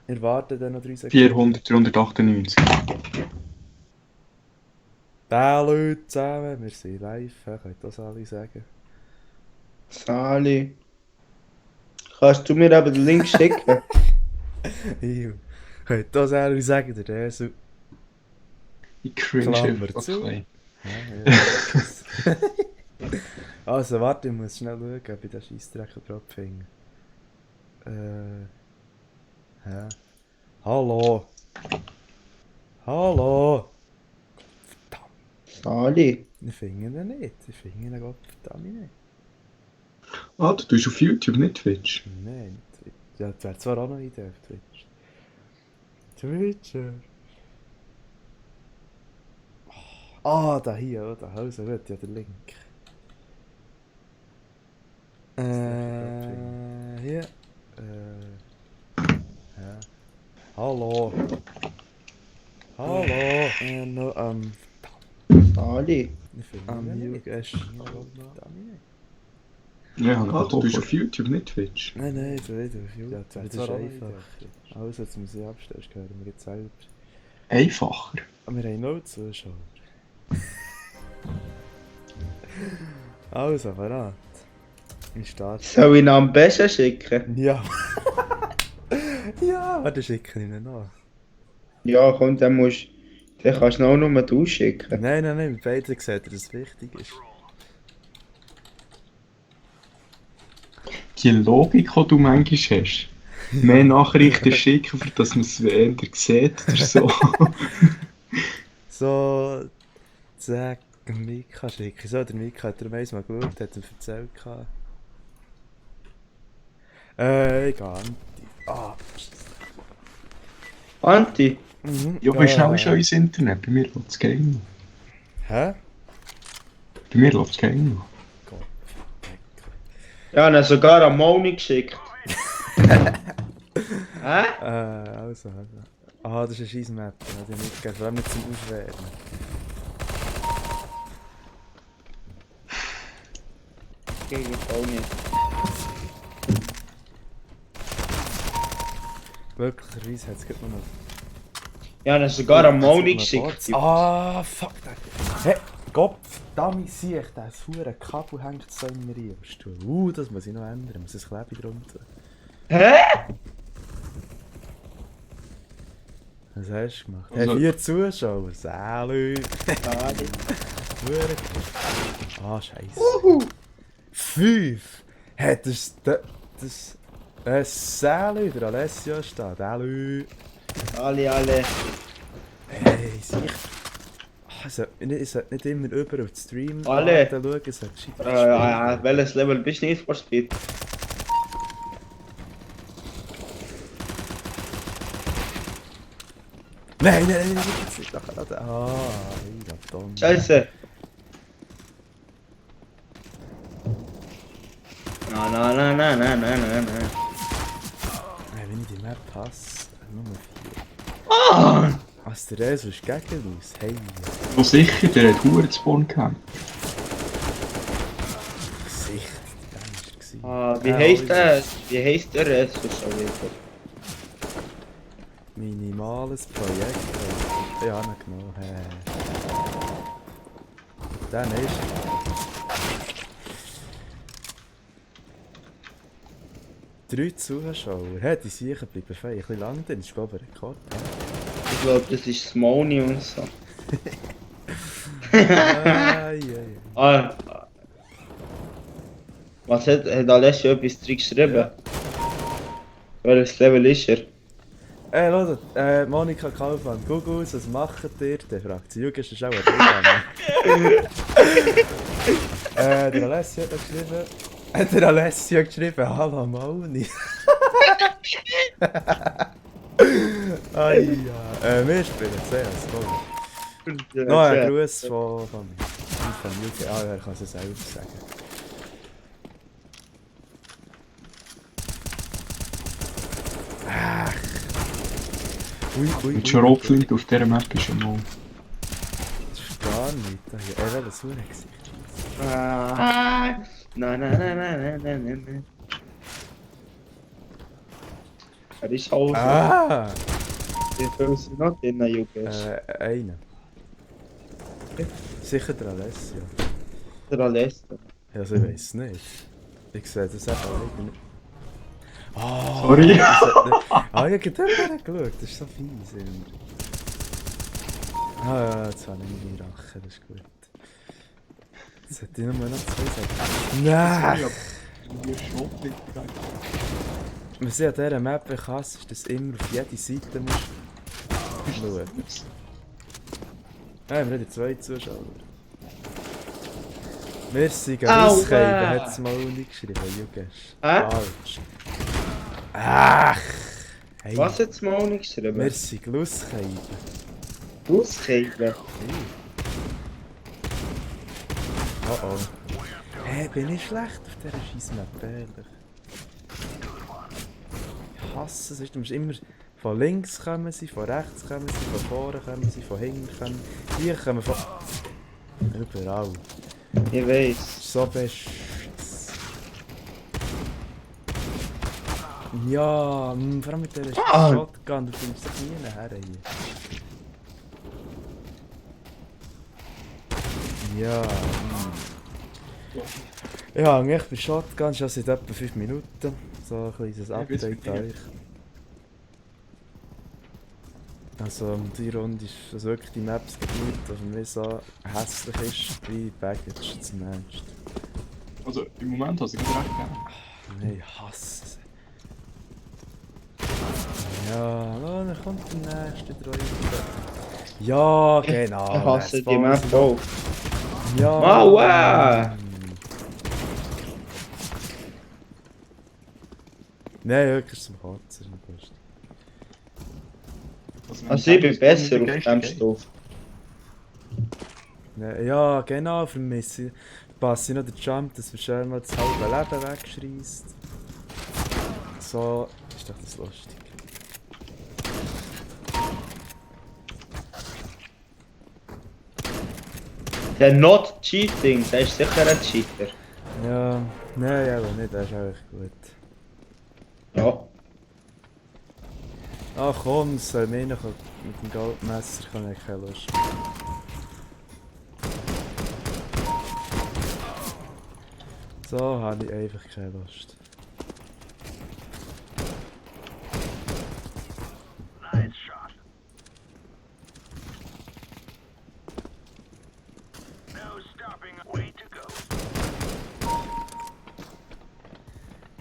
Wir warten dann noch 3 Sekunden. 400, 398. Da Leute zusammen, wir sind live, könnt das alle sagen. Sali. Kannst du mir aber den Link schicken? Könnt das alle sagen, der Resu. Ich cringe Klammer einfach zu. ein Ja. Also warte, ich muss schnell schauen, ob ich den Scheissdreck überhaupt finde. Hä? Hallo? Hallo? Sali. Ich finde ihn nicht. Ich finde ihn verdammt nicht. Ah, du tust auf YouTube, nicht Twitch. Nein, nicht Twitch. Ja, das wäre zwar auch noch eine Idee auf Twitch. Twitcher. Ah, da hier, oder? Also gut, ja, der Link. Hier. Ja. Hallo. Hallo. No, Sali. ich finde ihn nicht. Er ist verdammt nicht. Ja, du tust auf YouTube, nicht Twitch. Nein, du nicht auf YouTube. Ja, das ist einfach. Also, jetzt muss ich abstellen, das hören wir jetzt selber. Einfacher. Wir haben noch Zuschauer. Also, verrat. Ich starte. Soll ich ihn am besten schicken? Ja. Ja, warte, schicke ich ihn nach. Ja, komm, dann kannst du auch nur du schicken. Nein, mit beiden sehen, dass es wichtig ist. Die Logik, die du manchmal hast. Mehr Nachrichten schicken, für dass man es eher sieht oder so. So, zack, Mika schicken. So, der Mika hat er mal geschaut, hat ihm erzählt. Ich gehe Anti. Ah, Anti? Ja, wie schnell ist unser Internet? Bei mir läuft es gegen noch. Hä? Bei mir läuft es gegen noch. Gott, Ja, ihn sogar am Moni geschickt. Hä? also. Ah, das ist eine scheiß Map. Ja, die mitgegeben, vor allem nicht zum Aufwärmen. Gegen auch nicht. Wirklicherweise hat es gerade noch... Ja, ihn sogar am Moni geschickt. Ah, fuck, der... Hey, Gott, verdammt, sehe ich, das hure Kabel hängt so in mir rein. Das muss ich noch ändern, ich muss ein Klebe drunter. Hä? Was hast du gemacht? Also- Hey, 4 Zuschauer, Salü. Sali. Hure Ah, scheiße. 5! Hey, das... Salü, der Alessio steht, Salü. Alle. Hey, sicher. Ich sollte nicht immer über auf den Stream Alle. schauen, ich sollte gescheit Welches Level bist du nicht for Speed? Nein, jetzt nicht. Ah, ich hab dumm. Scheiße. Na. Hey, wenn ich die Map hasse, Nummer 4. Ah! Was der Rezo ist gegen uns? Hey, Oh, sicher, der hat Huren zu Spawn gehabt. Gesicht, der war Ah, wie heisst das? Wie heisst der Rest schon wieder? Minimales Projekt. Ja, nicht genau. Dann ist. Drei Zuschauer. Hey, die Siechen bleiben fein. Ein bisschen lang, dann ist glaube ich ein Rekord. Ich glaube, das ist Smony und so. Ai. Ah. Was hat Alessio etwas drin geschrieben? Ja. Welches Level ist er? Hey Leute, Monika Kaufmann, Gugus, was macht ihr? Der fragt sie, Jugend ist auch ein Der Alessio hat noch geschrieben. Der Alessio hat geschrieben, hallo Moni. Ai ja. Wir spielen CS, komm. Noch ein Gruß von Jugend. Ah ja, er kann es selber sagen. Ach. Und Schrot liegt auf dieser Map ist schon mal. Das ist gar nicht. Er will das Gesicht. Na. Er ist Hause. Ah! Wie viel sind noch drin, Juges? Einen. Sicher der Alessio. Der Alester. Ja, also ich weiß nicht. Ich sehe das einfach nicht. Oh, Sorry. Ich habe gerade geschaut, das ist so fies. Immer. Ah ja, jetzt habe ich meine Rache, das ist gut. Jetzt hätte ich nur noch 2 Sachen. Nein! Was ich an dieser Map hasse, ist, dass du immer auf jede Seite musst schauen. Ja, wir haben wieder 2 Zuschauer. Merci, Galusskeiben hat es mal nicht geschrieben, Jugesch. Falsch. Ach! Hey. Was hat es mal auch nicht geschrieben? Merci, Galusskeiben. Auskeiben. Oh oh. Hey, bin ich schlecht auf dieser scheiß Map, ehrlich. Ich hasse es, du musst immer von links kommen sie, von rechts kommen sie, von vorne kommen sie, von hinten kommen. Hier kommen von... Überall. Ich weiss. So best. Ja, vor allem mit dieser Shotgun, du findest dich nie nachher hier. Ja, Ich hänge echt bei Shotgun schon seit etwa 5 Minuten. So ein kleines Update an euch. Also die Runde ist also wirklich die Maps gebiet, das für mich so hässlich ist wie Baggage zum Ernst. Also im Moment hast du gerade recht gegeben. Nein, ich hasse es. Ja, dann kommt der nächste Droide. Ja, genau. Ich hasse jetzt die bauen Map sie- auch. Ja. Wow! Nein, wirklich zum Kotzen. Also ich bin besser auf dem Stoff. Ja, genau, vermisse ich. Passe ich noch den Jump, dass wir schnell mal das halbe Leben wegschreist. So ist doch das lustig. Der Not Cheating, der ist sicher ein Cheater. Ja, nein, aber nicht, das ist eigentlich gut. Ja. Ach komm, es soll mir noch mit dem Goldmesser kann ich keine Lust mehr. So habe ich einfach keine Lust.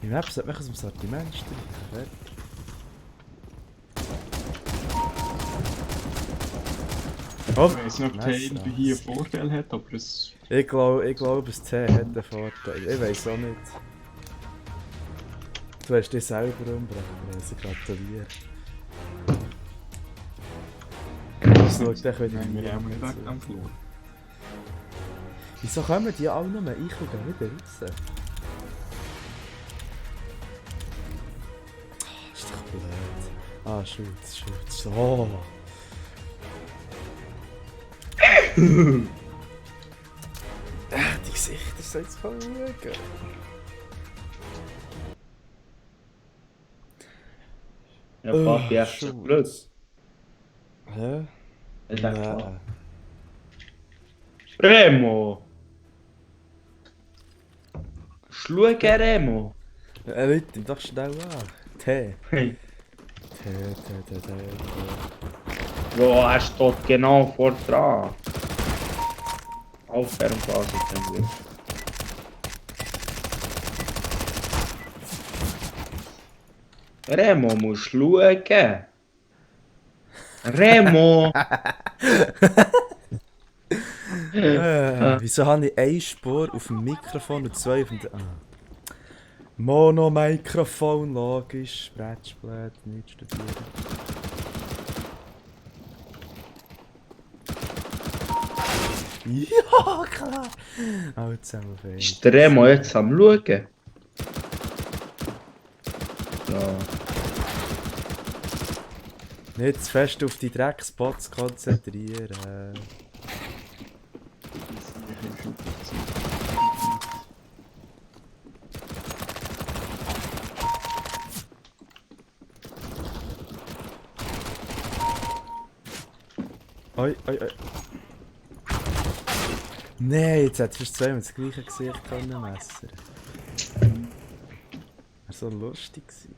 Die Map sollte mich aus dem Sortiment streichen. Oh, Ich weiß nicht, ob Tail hier einen Vorteil hat, aber es... Ich glaube, das T hat einen Vorteil. Ich weiß auch nicht. Du hast dich selber umbringen, also gratuliere. Das schaut dich wieder Nein, wir haben niemand nicht weg zu. am Flur. Wieso kommen die alle nur rein und gehen wieder raus? Ah, ist doch blöd. Ah, Schutz. Oh. Die Gesichter sollen jetzt voll schauen. Ja, Papi, echt so blöd. Hä? Ich denke mal. Nein. Remo! Schluge Remo! Leute, doch schnell an. T. Hey. T. Bro, er steht genau vor dran. Aufwärmen quasi, denke ich. Remo muss schauen. Remo! Wieso habe ich eine Spur auf dem Mikrofon und 2 auf dem... Mono-Mikrofon, logisch. Brettsplat, nicht studieren. Ja, klar! Alle zusammen fein. Ist der Remo jetzt am Schauen? Ja. Nicht zu fest auf die Dreckspots konzentrieren. Oi, oi, oi. Nein, jetzt hättest du zweimal das gleiche Gesicht können messern. Wäre so lustig gewesen.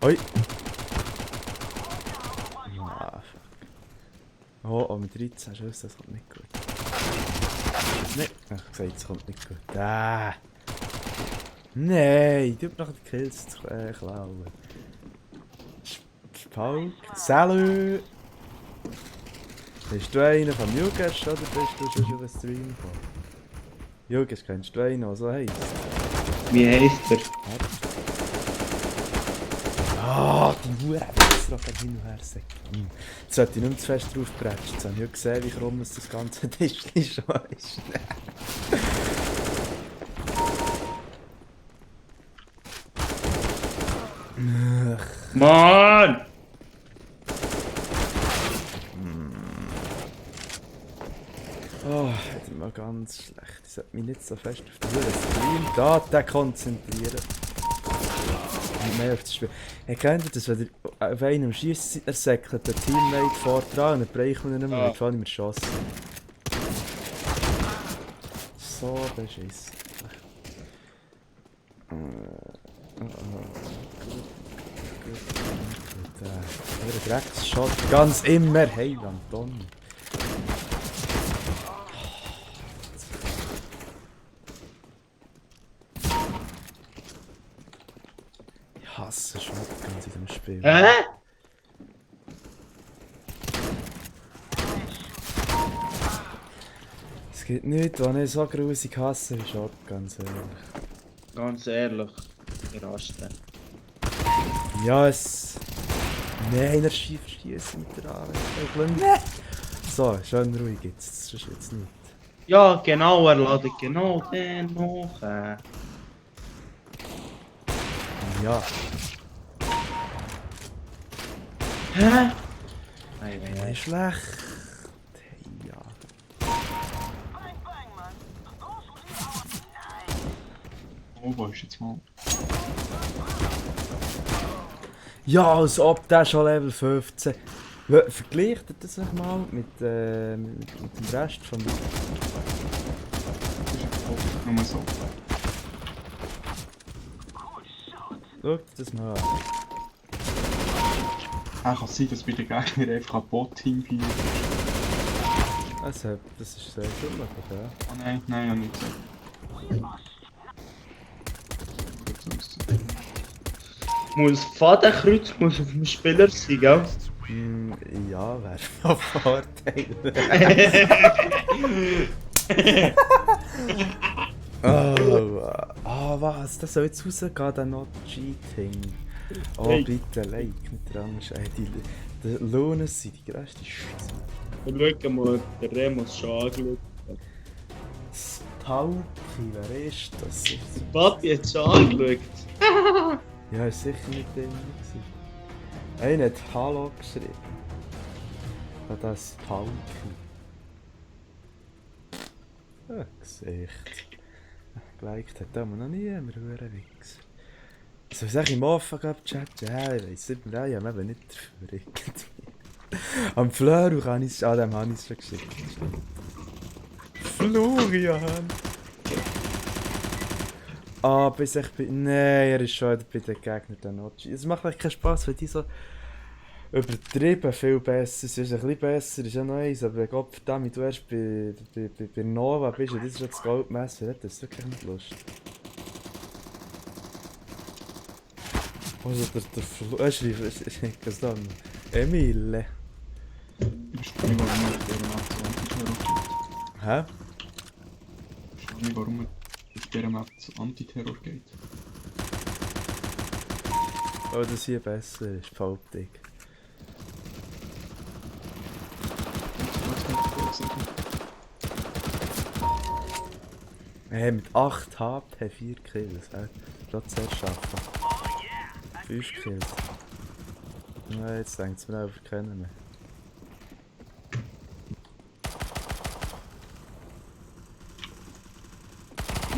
Oi! Ah, fuck. Oh, mit 13 Schüssen, das kommt nicht gut. Nein, ich hab gesagt, es kommt nicht gut. Ah! Nein, du hast nachher die Kills zu klauen. Spalk. Salut! Bist du einer vom Jugesch oder bist du schon über den Stream gekommen? Jugesch, kennst du einen, der so heisst? Wie heisst er? Ah, die Hure Wichser, die hin und her sagen. Jetzt sollte ich nicht mehr zu fest drauf bretschen. Jetzt habe ich ja gesehen, wie krumm das ganze Tisch schon ist. Mann! Oh, das war ganz schlecht. Ich sollte mich nicht so fest auf den Stream Daten konzentrieren. Und mehr auf das Spiel. Ihr kennt das, wenn ihr auf einem schießt, er säckelt der Teammate vor dran und dann brechen wir ihn nicht mehr, weil ich mir geschossen. So beschissen. Gut. Der Drecksshot ganz immer. Hey, Anton. Ich hasse Shotguns in diesem Spiel. Es gibt nichts, was ich so grusig hasse wie Shotguns, ehrlich. Ganz ehrlich, ich raste. Ja, es... Nein, er schießt mit der Arbeit. So, schön ruhig jetzt. Das ist jetzt nicht. Ja, genau, er ladet genau den noch. Ja. Hä? Nicht schlecht. Hey, ja. Oh, wo ist jetzt mal? Ja, als ob der schon Level 15. Vergleicht ihr das noch mal mit dem Rest von... Das ist nur so. Schaut das mal an. Kann sein, dass bei den Gegnern einfach ein Bot-Team hier ist. Also, das ist sehr schön, oder? Oh nein, nein, ja nicht so. Muss Fadenkreuz muss auf dem Spieler sein, gell? Ja, wäre noch Vorteil. Oh, was? Das soll jetzt rausgehen, der Not Cheating. Oh, Hey. bitte, like, nicht der Angst. Die Lohnen sind die grösste Scheiße. Schau mal, der Remus schon angeschaut. Stalky, wer ist das? Papi hat schon angeschaut. Ja, ist sicher nicht drin. Einer hat Hallo geschrieben. Ja, das ist Stalky. Ja, Gesicht. Geliked hat da noch niemand, Wichs. Soll ich sagen, im Offen chatten? Ja, ich weiss nicht mehr, ich habe eben nicht verrückt. Am Fleur kann ich es, dem habe ich es schon geschickt. Florian! Ah, bis ich bin. Nein, er ist schon wieder bei den Gegnern der Notchi. Es macht echt keinen Spass, wenn die so übertrieben viel besser sind. Es ist ein bisschen besser, ist ja noch eins, aber Gott verdammt, du erst bei Nova bist und das ist schon das Goldmesser, das ist wirklich nicht Lust. Also der Flo... schreibt es dann. Emile. Ich verstehe nicht, warum er auf dieser Map so Antiterror geht. Hä? Ich verstehe nicht, warum er auf dieser Map so Antiterror geht. Oh, das hier besser ist, behaupte ich. Hey, mit 8 HP, 4 Kills, gerade zuerst schaffen. 5 Kills. Ja, jetzt denkt es mir einfach keinen mehr.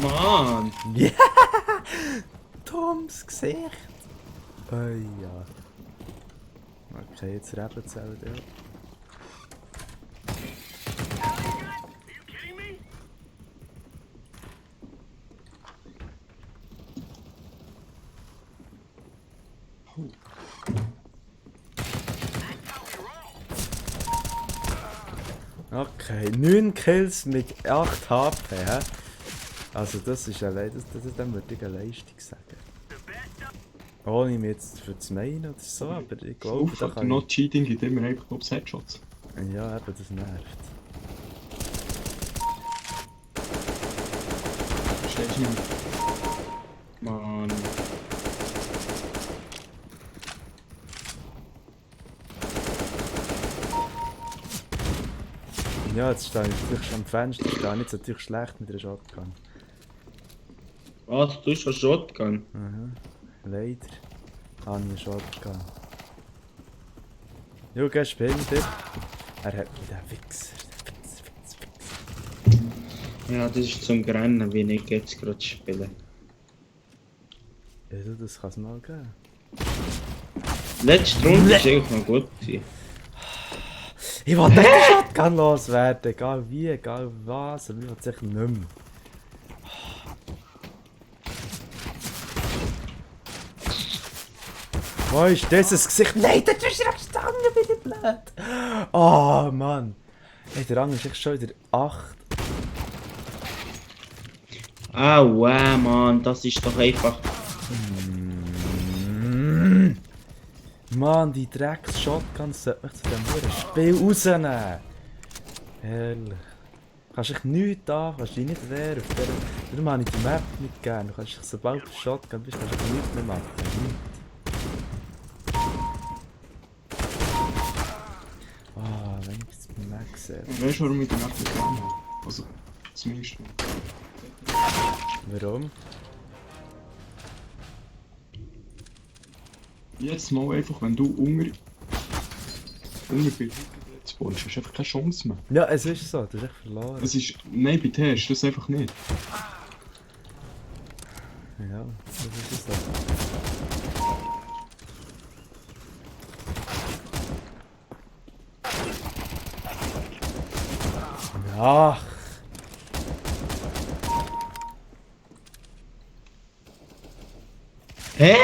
Mann! Ja! Toms Gesicht! Oh ja. Okay, jetzt rebelt es auch, ja. Okay, 9 Kills mit 8 HP, hä? Also das ist eine dann würde ich eine Leistung sagen. Ohne mich jetzt für das meinen oder so, aber ich glaube, da kann Not Cheating gibt immer einfach bloß Headshots. Ja, eben, das nervt. Verstehst du nicht? Mann. Ja, jetzt stehe ich natürlich schon am Fenster, stehe ich jetzt natürlich schlecht mit der Shotgun. Was, du hast eine Shotgun? Leider habe ich eine Shotgun. Jo, geh spielen dir. Er hat mich, den Wichser. Ja, das ist zum Grennen, wie ich jetzt gerade spiele. Ja, du, das kann es mal geben. Letzte Runde war eigentlich noch gut gewesen. Ich will nicht die Shotgun loswerden, egal wie, egal was, aber ich will es echt nicht mehr. Wo ist dieses Gesicht? Nein, da ist er gestanden, bin ich blöd. Oh Mann. Hey, der Rang ist echt schon wieder 8. Ah, wow, Mann, das ist doch einfach. Mann, die Drecks-Shotguns sollten mich zu diesem verdammten Spiel rausnehmen. Herrlich. Kannst dich nichts an, kannst dich nicht wehren. Auf der... Darum habe ich die Map nicht gern. Du kannst dich, sobald du Shotgun bist, kannst du nichts mehr machen. Nichts. Ah, wenn ich jetzt die Map sehe. Weißt du, warum ich die Nacht nicht habe? Also, zumindest. Warum? Jetzt mal einfach, wenn du unter spawnst, hast du einfach keine Chance mehr. Ja, es ist so, du hast echt verloren. Es ist. Nein, bei dir ist das einfach nicht. Ja, das ist es so. Ach! Hä?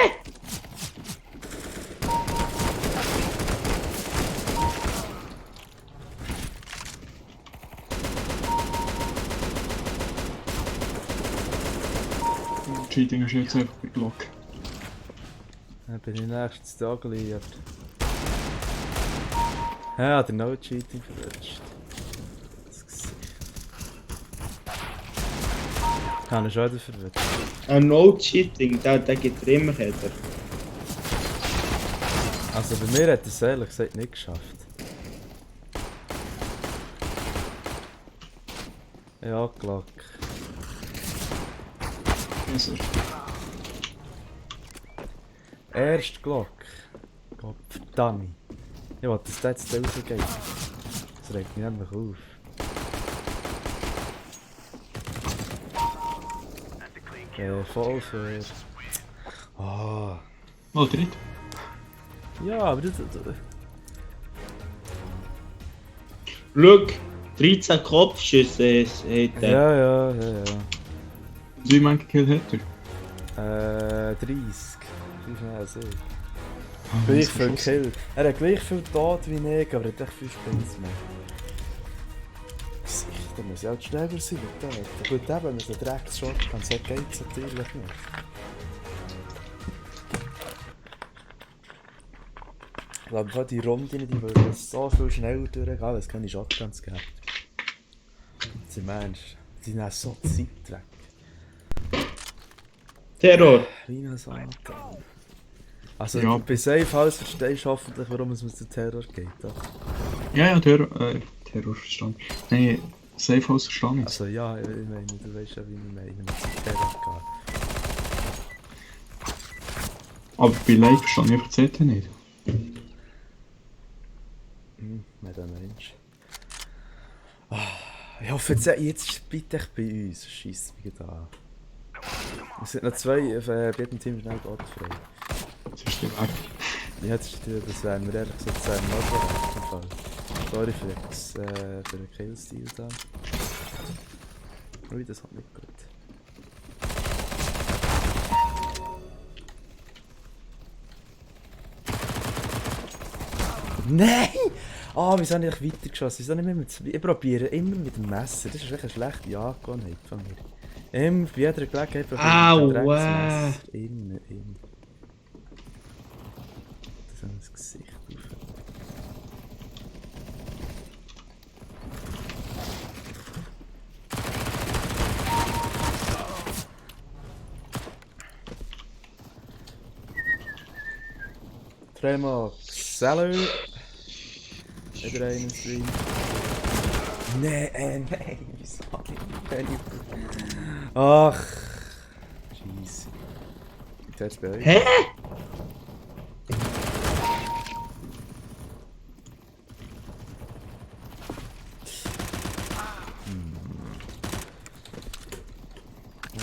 Cheating ist jetzt einfach bei Glock. Dann bin ich nächstes Tag geliefert. Ja, der No-Cheating verrutscht. Das Gesicht. Kann ich schon wieder verrutscht. Ein No-Cheating, der gibt er immer Header. Also bei mir hat er es ehrlich gesagt nicht geschafft. Ja, Glock. Also, Erst Glock. Gott verdammt. Ich wollte, dass der jetzt rausgeht. Das regt mich endlich auf. Voll für... Ah. oh, dritt. Ja, aber du... Schau, 13 Kopfschüsse hat er. Ja. Wie viele Kill hat er? 30. Wie schnell als ich. Gleich viel Kill. Er hat gleich viel Tod wie ich, aber er hat echt 5 Spins mehr. Sicher, muss ja auch schneller sein mit dem. Gut, eben, wenn er Drecks-Shotgun so geht es natürlich nicht. Ich glaube, die Runden die würden so viel schneller durchgehen, wenn es keine Shotguns gäbe. Sie meinst, die nehmen so Zeit weg. Terror. Wie ein Satan. Also Ja. bei Safe House verstehst du hoffentlich, warum es mit dem Terror geht, doch? Ja, Terror verstanden. Nein, Safe House verstanden. Also ja, ich meine, du weißt ja, wie ich meine, mit dem Terror Aber bei Live verstanden ich einfach die CT nicht. geht. Nein, der Mensch. Ich hoffe jetzt bitte echt bei uns, scheiss mich da. Es sind noch 2 bei jedem Team schnell Gott frei. Das ist der Weg. Das wären wir ehrlich gesagt sehr noch im Fall. Sorry für den Killstil da. Ui, das hat nicht gut. Nein! Ah, wieso habe ich weitergeschossen? Wieso nicht mehr mit zwei? Ich probiere immer mit dem Messer. Das ist echt eine schlechte Angewohnheit von mir. Immer bei jeder Gelegenheit probiere ich mit dem Drecksmesser. Immer. Das an das Gesicht auf. Tremox, salut! Wieder einen Stream. Nein, wieso? Ach. Jeez. Wie jetzt bei euch? Hä?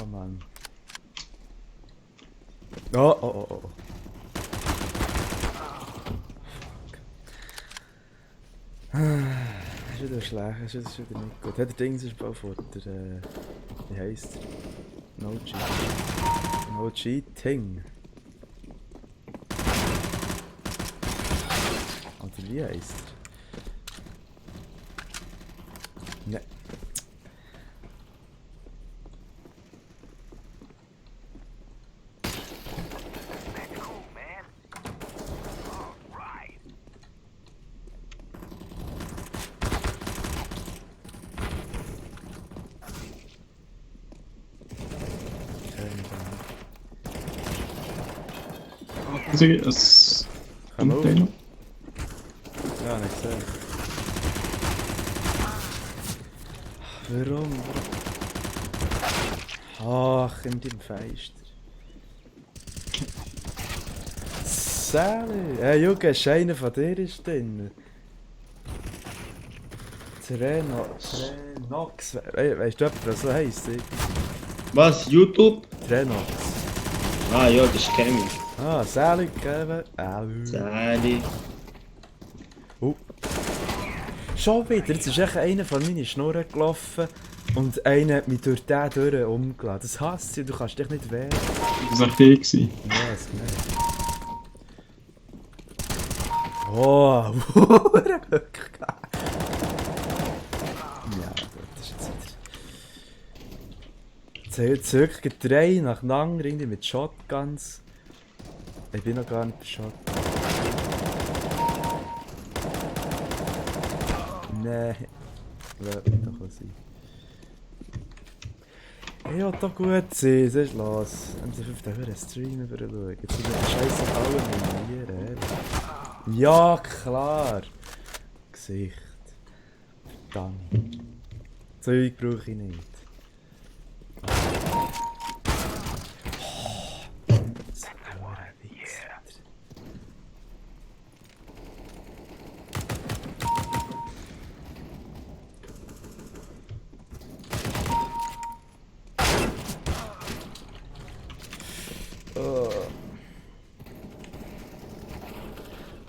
Oh Mann. Oh. Ist wieder schlecht, ist wieder nicht gut. Der Dings ist bald vor der, wie heisst er? No Cheat. No Cheating. Oder wie heisst er? Ne. Es Kann kommt auf. einer. Ja, nicht gesehen. Warum? Ach, in deinem Feister. Sally! Hey, Junge, einer von dir ist drin. Trenox. Weißt du, was so heisst? Was? YouTube? Trenox. Ah ja, das kenne ich. Ah, Sally, Kevin. Sali. Schon wieder, jetzt ist echt einer von meinen Schnurren gelaufen und einer hat mich durch den durch umgeladen. Das hasst du kannst dich nicht wehren. Das war echt ich gewesen. Ja, das nicht. Oh, wirklich geil. Ja, das ist jetzt wieder... Jetzt circa 3 nacheinander, irgendwie mit Shotguns. Ich bin noch gar nicht bei Shotgun. Nein. Lass mich doch sein. Ich will doch gut sein, was ist los? Haben Sie auf den Stream überschauen? Jetzt sind wir die Scheiße alle nominieren, ehrlich. Ja, klar! Gesicht. Verdammt. Zeug brauche ich nicht. So ein Wichser. Oh.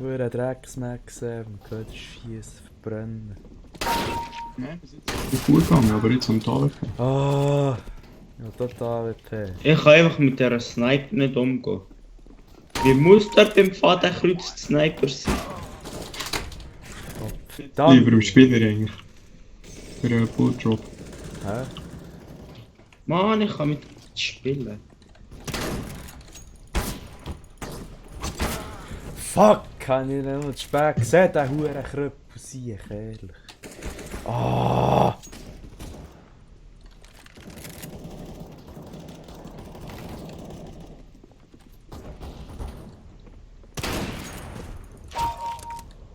Hure Drecksmaxen und gehört schießen, verbrennen. Nein, bis jetzt ist es gut gegangen, aber jetzt am Tag. Ah, ja, total WP. Ich kann einfach mit dieser Sniper nicht umgehen. Wie muss da beim Fadenkreuz Sniper sein? Lieber im Spieler eigentlich. Für einen Bulldrop. Hä? Mann, ich kann mit spielen. Fuck, kann ich nicht mehr spät gesehen, der hure Kröpfel sich, ehrlich. Ah!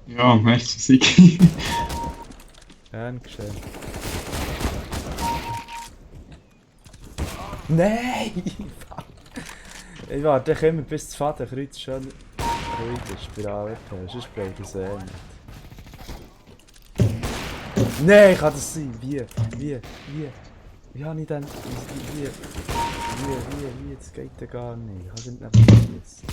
Ja, merci, Siki. Gern geschehen. Nein! Fuck. Ich warte ich immer bis das Fadenkreuz schon ruhig ist bei AWP, sonst brauche ich es eh nicht. Nein, kann das sein? Wie? Wie habe ich denn... Wie? Das geht ja gar nicht. Ich kann nicht einfach schießen.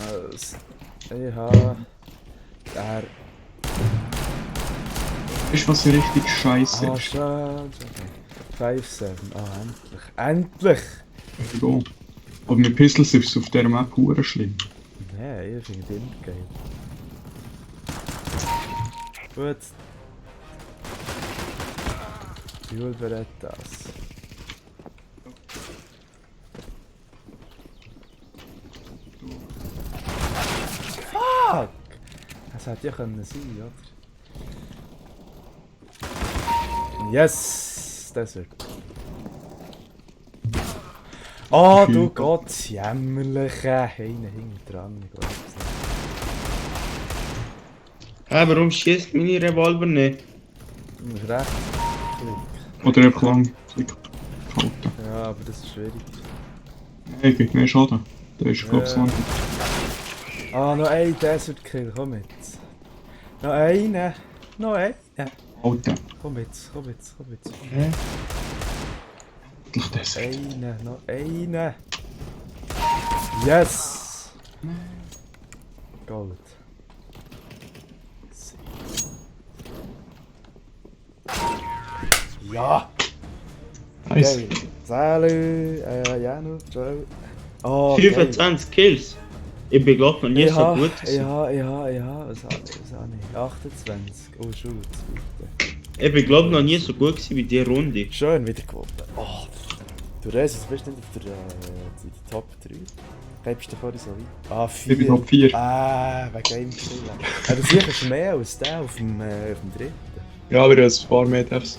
Also, ich habe... Der... Ist was richtig scheiße Ah, ist. schade. 5-7. Ah, endlich. Endlich! Egal. Aber mit Pistols ist es auf dieser Map hure schlimm. Nein, ich finde es immer geil. Gut. Jules berät das. Fuck! Das hätte ja können sein, oder? Yes! Desert. Oh, du Gott, jämmerliche! Einer hinten dran, ich glaub's nicht. Hä, warum schießt meine Revolver nicht? Du musst rechts klicken. Oder einfach lang Klick halten. Ja, aber das ist schwierig. Nein, gibt mehr Schaden. Der ist, glaub ich, lang. Ah, noch ein Desert Kill, komm jetzt. Noch einen. Noch einen. Alter, Komm jetzt, komm jetzt, komm jetzt. Hä? endlich das. Einen, noch einen. Yes! Gold. Ja! Nice. Geil. Salut! Janu, ciao. Oh, 25 Kills. Ich bin glaub noch nie so gut gewesen. Was habe ich? 28. Oh, Schutz, bitte. Ich bin glaub noch nie so gut gewesen wie die Runde. Schön wieder gewonnen. Oh, du Reis, bist nicht auf der Top 3? Bleibst du vorhin so weit? Ah, 4. Ich bin Top 4. Ah, wegen Game Killen. Aber sicher ist mehr als der auf dem dritten. Ja, aber ein paar mehr darf's.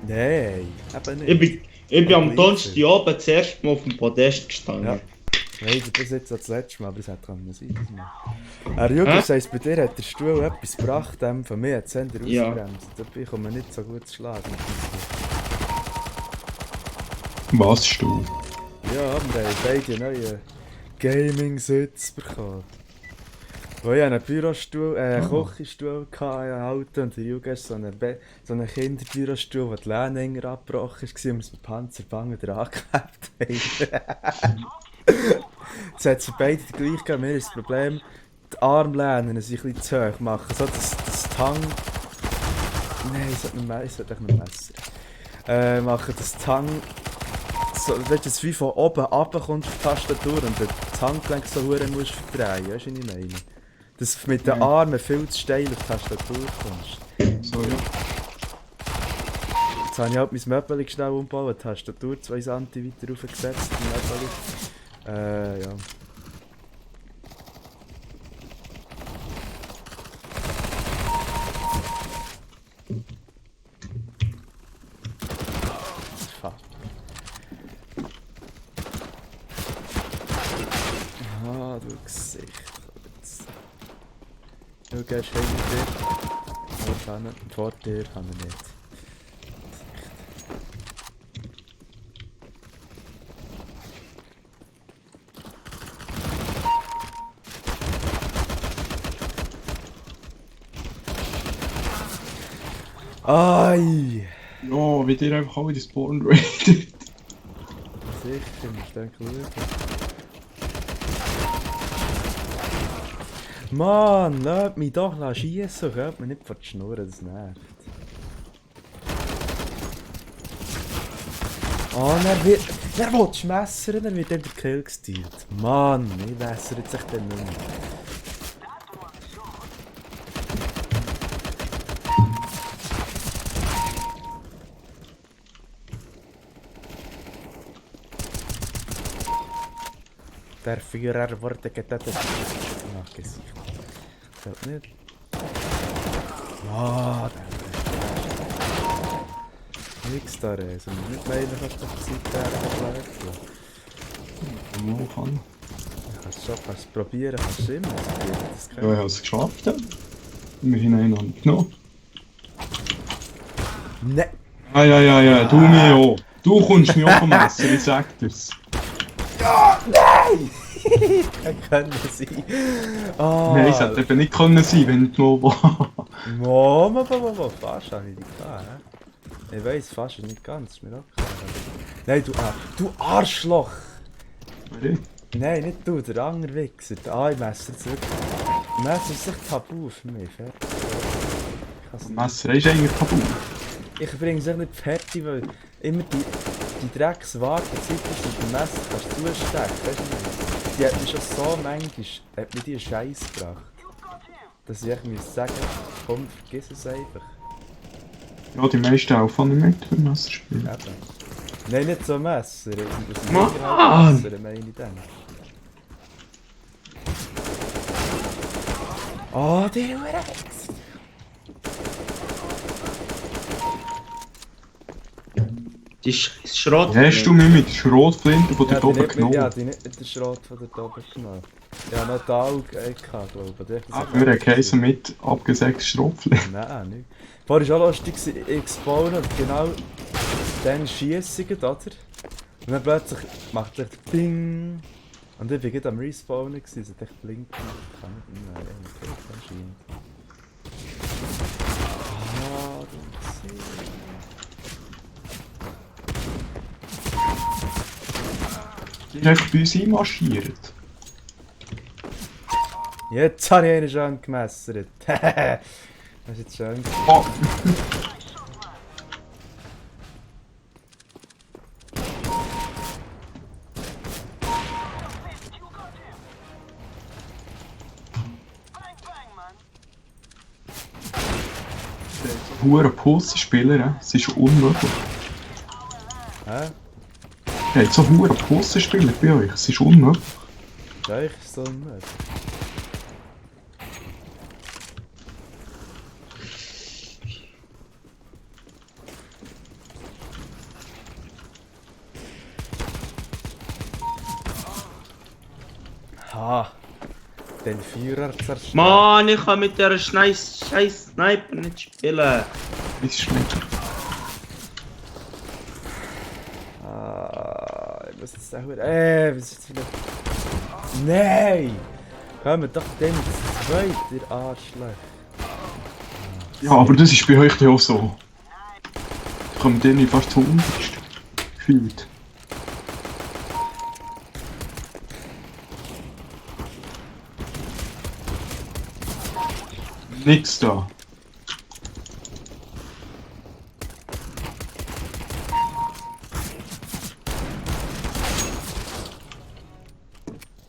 Nein, eben nicht. Ich bin am Donnerstagabend zuerst mal auf dem Podest gestanden. Ja. Nein, das jetzt das letzte Mal, aber es hätte können sein. Judas heisst, bei dir hat der Stuhl etwas gebracht, von mir hat es eher Ja. ausgebremst. Ich komme nicht so gut zu schlagen. Was, Stuhl? Ja, wir haben beide neue Gaming-Sitz bekommen. Wo ich einen Bürostuhl, Küchenstuhl hatte und der Jugend so einen Kinderbürostuhl, wo die Lehne enger abgebrochen war und wir es mit Panzerbangen dran geklebt haben. Es hat für beide gleich gegeben. Mir ist das Problem, die Armlehnen sind ein bisschen zu hoch machen. So das Tang... Nein, ich sollte nicht mit Messer. Machen das Tang... So, weißt du, es wie von oben runter kommt auf die Tastatur und das Handgelenk so hure musst verdrehen, weißt du, was ich meine? Dass du mit den Armen viel zu steil auf die Tastatur kommst. So, ja. Jetzt habe ich halt mein Möbel schnell umgebaut, die Tastatur 2 cm weiter raufgesetzt, die Möbel. Ja. Fuck. Ah, du Gesicht. Du gehst hinter dir. Vor dir kann er nicht. Ai! Ja, wie dir einfach alle die Spawn raided. Sicher, musst du schauen. Mann, lass mich doch schießen, hört mir nicht von der Schnur, das nervt. Oh, er will messern, er wird dann der Kill gestealt. Mann, ich wässert sich dann nicht mehr. Der Führer wurde getötet. Ach, Gesicht. Fällt nicht. Ah, nix da, Reis. Und nicht meinen, dass das die Zeit hergeleitet. Mal kann. Kannst du probieren, kannst du immer probieren. Das Ja, ich habe es geschafft. Ja. Immerhin einen habe ich genommen. Nein! Ja, du mir auch. Du kommst mir auch vom Messer, ich sag dir's. Nein! Kann können sein. Oh. Nein, es hätte eben nicht können sein, wenn ich noch war. Fast habe ich dich gehabt, hä? Ich weiss, fast ist nicht ganz, ist mir auch klar. Nein, du Arschloch! Warum? Nein, nicht du, der andere Wichser. Ich messe zurück. Messer ist echt tabu für mich, fertig. Das Messer ist eigentlich tabu. Ich bringe es nicht fertig, weil immer die die Dreckswartezeit ist mit dem Messer kannst du zustechen, weißt du nicht? Die hat mich schon so manchmal, hat mir die einen Scheiß gebracht. Dass ich echt muss sagen, komm, vergiss es einfach. Ja, die meisten auch von nicht mit dem Messerspiel. Eben. Nein, nicht so ein Messer, das Mann! Messer, meine ich dann. Oh, die Rex! Die scheiß Schrott. Hast du mich mit der Schrotflinte von der oben genommen? Ja, die nicht mit der Schrot von der oben genommen. Ja, noch die Augen gehabt, glaube ich. Wir haben keinen mit abgesägter Schrotflinte. Nein, nicht. Vorher war auch lustig, ich gespawnt und genau dann schiessen, oder? Und dann plötzlich macht es Ding. Und ich war gerade am Respawnen, es hat echt blinken. Kann nicht, nein, okay, anscheinend. Ah, du siehst. Die sind einfach bei uns einmarschiert. Jetzt habe ich einen schon gemessert. Das ist jetzt schön. Oh! Hure Pussenspieler, es ist unmöglich. Hä? Ihr habt so hure Pussenspieler bei euch, es ist unmöglich. Ja, ich so nicht. Ha! Den Führer zerstört. Mann, ich kann mit der scheiß Sniper nicht spielen. Das ist nicht. Ah, ich muss jetzt auch wieder. Was ist jetzt wieder. Nein! Kommen doch dem zweit, ihr Arschloch. Ja, aber das ist bei euch ja auch so. Ich komme denen fast zu unterst. Gefühlt. Nix da.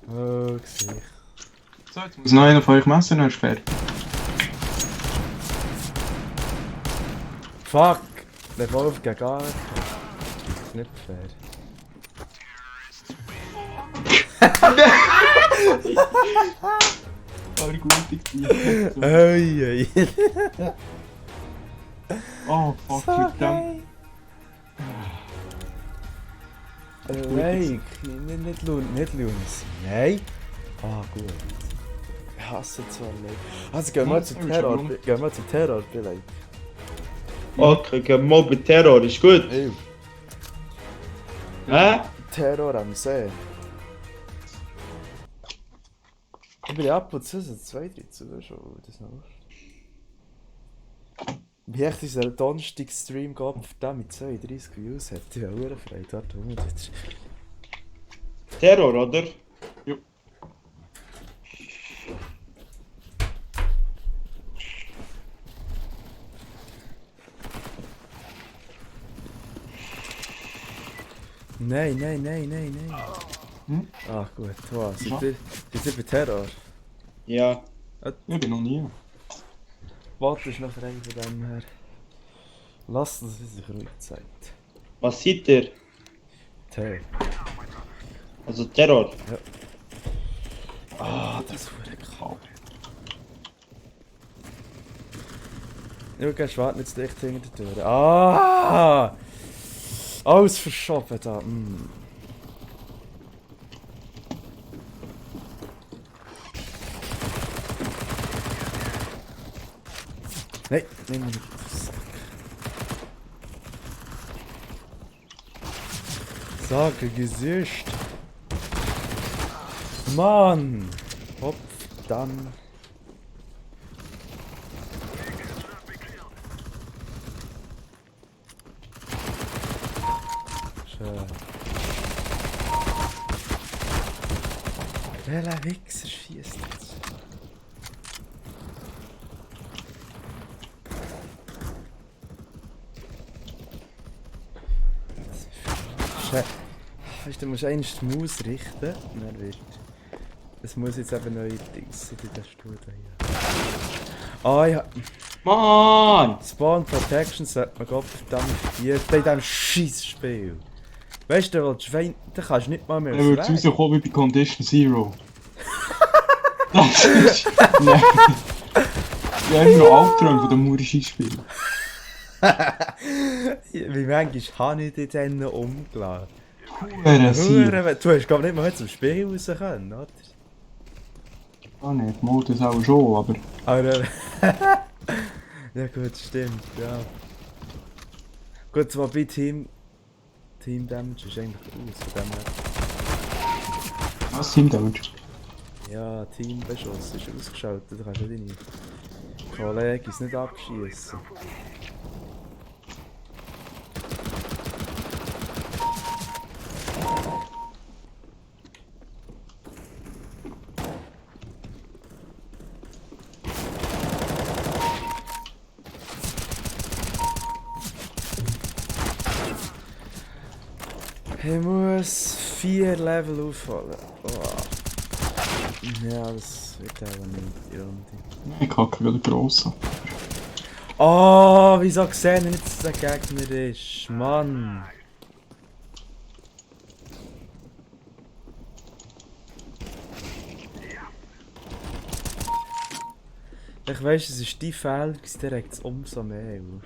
Oh, Gesicht. So, jetzt muss noch einer von euch messen, dann ist fertig. Fuck! Revolver gegen gar nicht. Das ist nicht fair. Aber gute Geschichte. Oi, oi. Oh, fuck, mit dem. Like, nicht Lunis. Nein. Ah, gut. Ich hasse zwar Like. Also gehen wir zum Terror. Gehen wir zum Terror, vielleicht. Okay, gehen wir bei Terror, ist gut. Ey, Hä? Terror am See. Ich bin ab und zu so 2-3 Zuschauer, das noch. Wie echt dieser Donnerstag-Stream geht, der mit 32 Views hat, ich wäre auch frei, dort jetzt. Terror, oder? Ja. Nein. Hm? Ach gut, wow, Ja. seid ihr bei Terror? Ja. Ich bin noch nie. Warte, ist noch frei von dem her. Lasst uns sich ruhig Zeit. Was seid ihr? Terror. Also Terror. Ah, das wurde kalt. Ja, gehst warte nicht dicht hinter der Tür. Ah! Alles verschoben da. Nein, nimm nicht. Sage Gesicht. Mann! Hopp, dann. Schön. Welcher Wichser schießt jetzt? Weißt du, musst eigentlich die Maus richten und dann wird... Es muss jetzt eben neue Dings in der Stuhl hier. Ah ja. Mann! Spawn Protection sollte man Gottverdammt verdient bei diesem Scheissspiel. Weißt du, da kannst du nicht mal mehr Er wird Weg. rauskommen wie bei Condition Zero. Das ist... Nein. Ich habe immer noch Albträume von dem Murischei-Spiel. Wie manchmal habe ich dich dann umgeladen. Hure Du hast glaub nicht mal zum Spiel raus können, oder? Ah ne, die Modus auch schon, aber... Aber... ja gut, stimmt, ja. Gut, zwar bei Team Damage ist eigentlich aus, von dem her. Was Team Damage? Ja, Teambeschuss ist ausgeschaltet, da kannst du deine Kollegen nicht abschießen. Ich muss 4 Level aufholen. Oh. Ja, das wird aber nicht die Runde. Ich kacke wieder gross. Oh, wieso sehe ich nicht, dass der Gegner ist? Mann! Ich weiss, es ist die Fehler, der regt es umso mehr auf.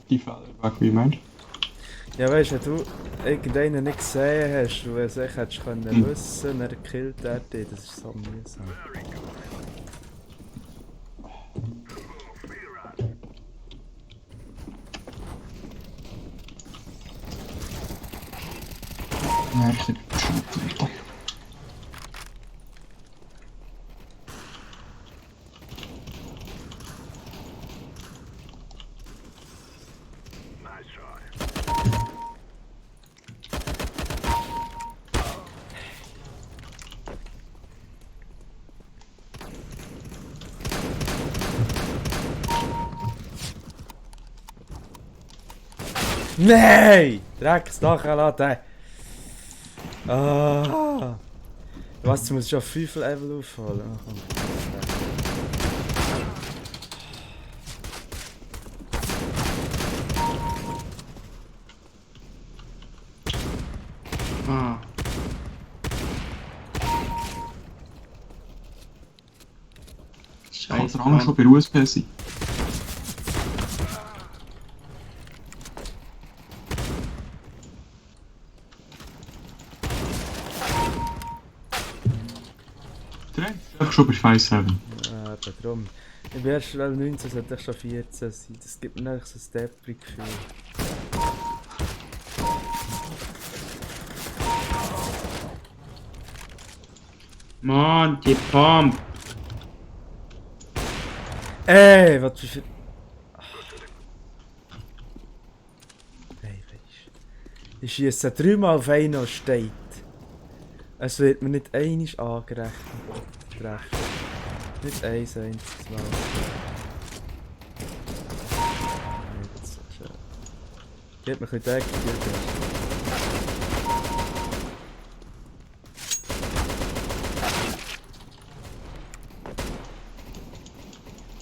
Die Fehler weg, wie meinst Ja, weißt du, wenn du irgendeinen nicht gesehen hast, du es echt hättest können wissen, dann killt er dich, das ist so mühsam. du? Ja, ich bin bescheuert. Nein! Drecks nachher lassen. Ah! Was, du musst schon 5 Level aufholen. Ah, komm. Ah. Kann Scheiße. der andere schon bei USP sein? Der ist einfach schon bei 5-7. Ja, eben drum. Ich bin erst Level 19, sollte ich schon 14 sein. Das gibt mir eigentlich so ein Steppery-Gefühl. Mann, die Pump. Ey, was für... Hey, weisst. Ich schiesse 3-mal auf einen, der steht. Es wird mir nicht einmal angerechnet. Treffen. Nicht eins einziges Mal. Nicht so schön. Gib mir ein bisschen Deck,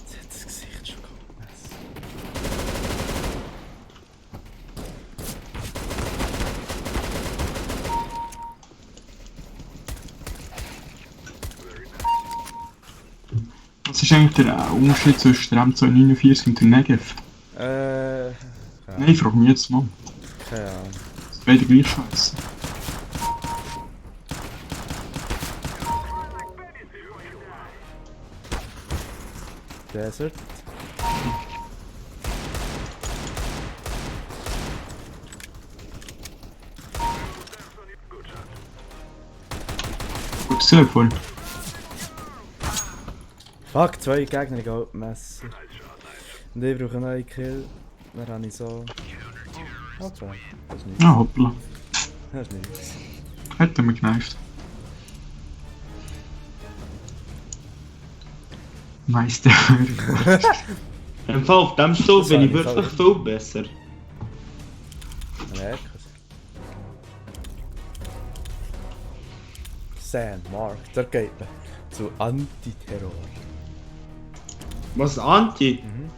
Jetzt hat das Gesicht schon gemessen. Was ist eigentlich der Unterschied zwischen der M249 und der Negev? Ja, Nein, ich frage mich jetzt mal. keine Ahnung. Das ist beide gleich scheiße. Desert. Gutes Telefon. Fuck, 2 Gegner Goldmesser. Und ich brauche einen neuen Kill. Dann habe ich so... Okay, das ist nichts. Ja, hoppla. Das ist nichts. Hätte mir gekneift. Meister. Im Fall auf dem Stuhl Das bin ich habe ich wirklich voll. viel besser. Man merkt es. Sandmark, da geht man zu Antiterror. Was, Anti? Mhm.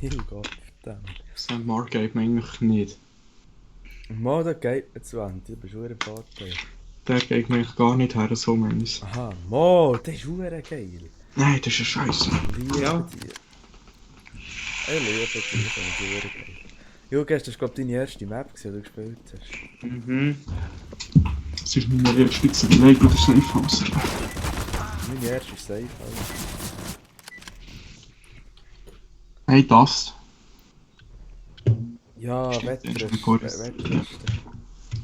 Oh Gott, verdammt. Sam Mark geht mir eigentlich nicht. Mal, da geht man zu Anti, du bist schon im Vorteil. Der geht mir eigentlich gar nicht her, so meines. Aha, Mo, das ist verdammt geil. Nein, das ist ein Scheiß. Liebe Ja. dir. Ich liebe dich, das ist verdammt geil. Jo, gestern war glaube ich deine erste Map, die du gespielt hast. Mhm. Das ist meine erste Zeit, oder Safe House. Meine erste ist safe, Alter. Hey, das. Ja, Stimmt, Wettrüsten. das ist ein Chorus. Wettrüsten.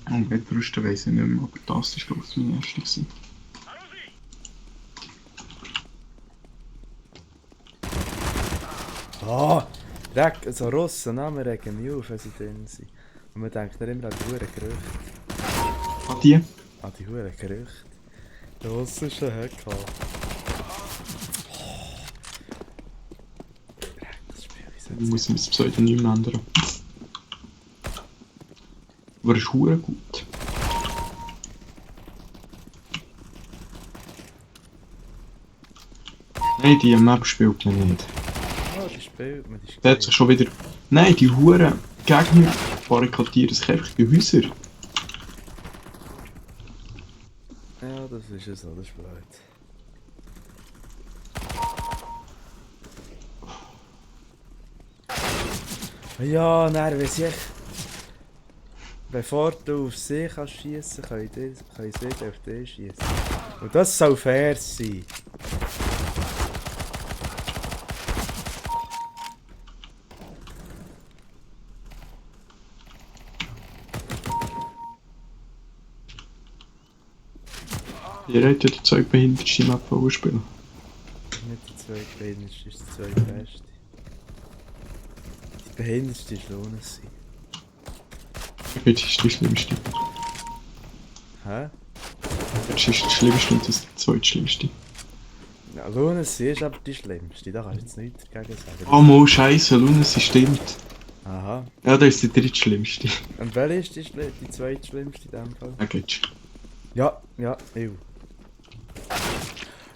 Und Wettrüsten weiss ich nicht mehr, aber das ist glaube ich meine erste gewesen. Ah! Dreck, so Russen, Namen regen mich auf, wenn sie drin sind. Und man denkt dann immer an die Huren Gerüchte. Hat die? An die Huren Gerüchte. Der Russen ist ein Hacker. Dreck, das Spiel ist Ich muss mein Pseudonym ändern. Aber es ist verdammt gut. Nein, die Map spielt man nicht. Oh, die spielt man, die ist Der hat sich schon wieder... Nein, die Huren Gegner barrikadieren sich einfach in Häuser. Ja, das ist es so, das ist blöd. Ja, nein, wenn sie... Bevor du auf sie kannst schiessen, können sie auf dich schiessen. Und das soll fair sein. Ihr hättet ja die zweitbehindertste Map spielen. Nicht die zweitbehindertste, ist die zweitbeste. Die behindertste ist Lohnessi. Jetzt ist die schlimmste. Hä? Jetzt ist die schlimmste und das ist die zweitschlimmste. Ja, Lohnessi ist aber die schlimmste, da kannst du jetzt nichts dagegen sagen. Oh mal Scheiße, Luna, sie stimmt. Aha. Ja, das ist die drittschlimmste. Und welche ist die zweitschlimmste in dem Fall? Ja, geht's. Ja, ja, ew.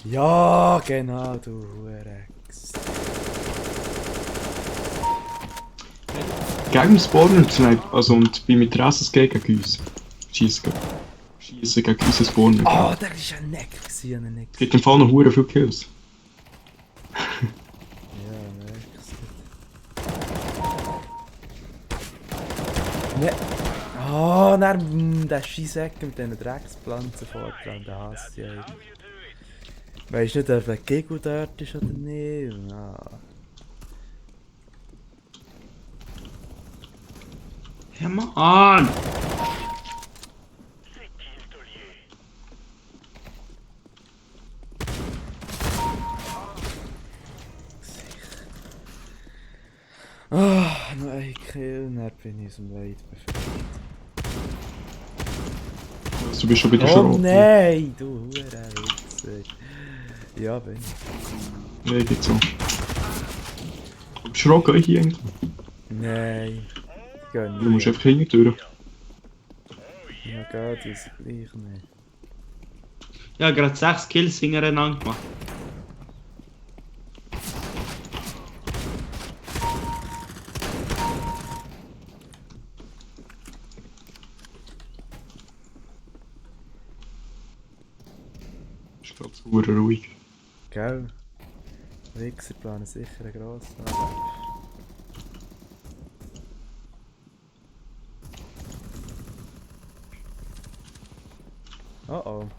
Ja, genau, du Hurex. Gegen Spawner und Snipe, also und bei Mitresses gegen uns. Schießen gegen unseren Spawner. Oh, der ist ein Neck gewesen, ein Neck. Es gibt im Fall noch verdammt viele Kills. Ja, merkst du. Ne. Oh, nein, der Scheisseck mit diesen Dreckspflanzen vorne, der hasst ja eigentlich. Weißt du nicht, ob der Gego dort ist oder nicht? Ah. Ja, Mann! Ah, noch ein Kill, dann bin ich aus dem Leid befreit. Also, du bist schon wieder Oh schon nein, du Hurenwitzer. Ja, bin ich. Ja, geht so. Schrocken ich hier eigentlich? Nein. Ich geh Du musst nicht. einfach hinten. Ja, geht das gleich nicht. Ich habe gerade 6 Kills hintereinander gemacht. Ist glaube ich verdammt ruhig. Gell? Wichser planen sicher einen grossen Angriff. Oh oh.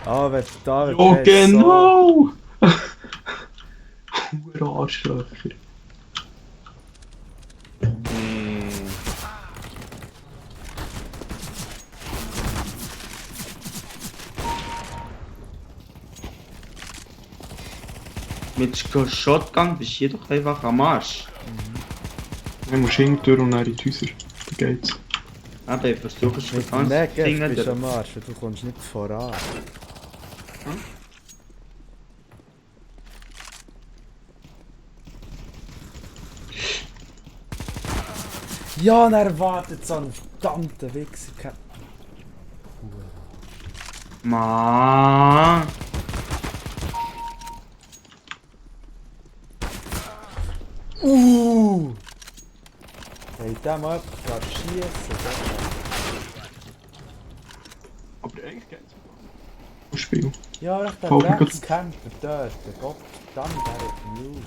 Ah, wenn da Oh, genau! Arschlöcher. Mit Shotgun bist du hier doch einfach am Arsch. Dann musst du hinten und dann in die Häuser. Dann geht's. Aber ich versuche schon Mit dem ganz Negev Dinge bist du durch. am Arsch, weil du kommst nicht voran. Ja, und er wartet so einen verdammten Wichser. Mann. Hey, der mal gerade schießen. Aber eigentlich geht's. Das Spiel. Ja, echt der Voll gut. Dreckscamper dort. Gott verdammt, der hat Mute.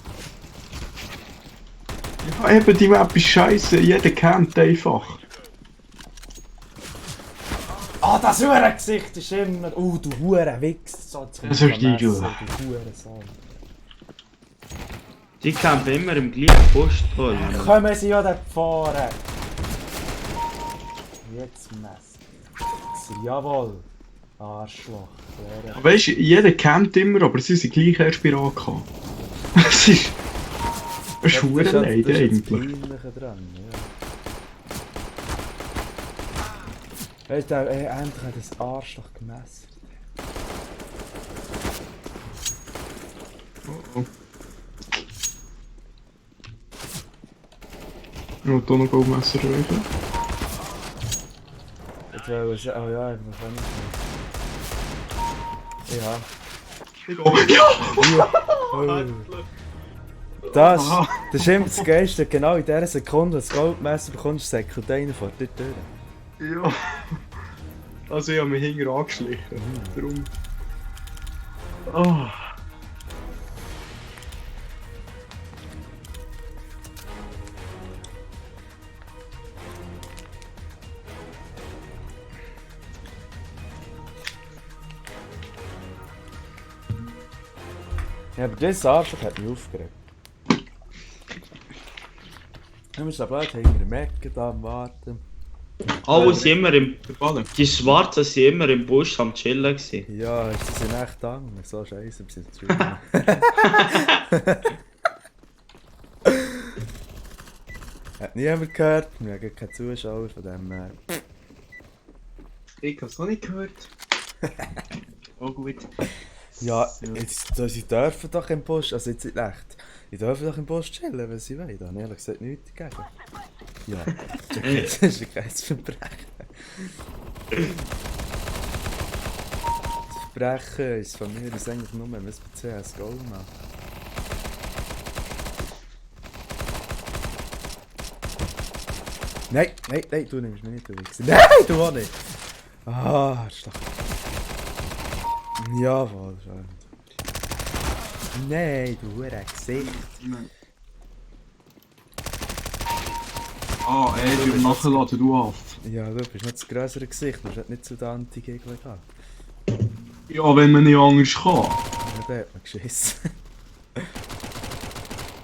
Ja, eben, die Map ist scheiße. Jeder kennt einfach. Ah, das Huren-Gesicht ist immer... du Huren-Wichser. So, jetzt kommt Das ist ein die Messer, Idiot. du Hurensohn. Die kämpfen immer im gleichen Post voll. Kommen sie ja dort fahren. Jetzt Messer. Jawohl. Arschloch. Aber weißt du, jeder kennt immer, aber sie sind gleich erst bei AK. Das ist... Das ist verdammt leid Das ist eigentlich. das Peinliche dran, ja. Weißt du, endlich hat das Arschloch gemessert. Oh. Ich will hier noch Goldmesser reichen. Jetzt will ich... Oh ja, ich kann nicht mehr. Ja! Oh. Das ist immer das Geilste, genau in dieser Sekunde, das Goldmesser bekommst, säckelt einer vor der Tür. Ja! Also ich habe mich hinten angeschlichen. Darum... Oh. Ja, aber dieses Arschloch hat mich aufgeregt. Wir müssen aber blöd hinter dem Ecken da am Warten. Alle sind immer im... Der Ballen. Die Schwarzen sind immer im Busch am Chillen gewesen. Ja, sie sind echt Angst, so scheiße, wir sind zu. Hat niemand gehört, wir haben keine Zuschauer von dem. Ich habe es noch nicht gehört. Oh gut. Ja, jetzt, sie dürfen doch im Bus, also jetzt nicht echt. Die dürfen doch im Bus chillen, wenn sie wollen. Da habe ich ehrlich gesagt nichts dagegen. Ja, das ist ein geiles Verbrechen. Das Verbrechen ist von mir ist eigentlich nur, wenn man es bei CSGO macht. Nein, nein, nein, du nimmst mich nicht, du Wichser. Nein, du auch nicht! Ah, Arschloch. Jawohl, schön. Nein, du Gesicht. Ah, du nachladen, du auf. Ja, du bist nicht das grössere Gesicht, du musst nicht zu den Anti-Gegnern gehen. Ja, wenn man nicht anders kann. Ja, der hat man geschissen.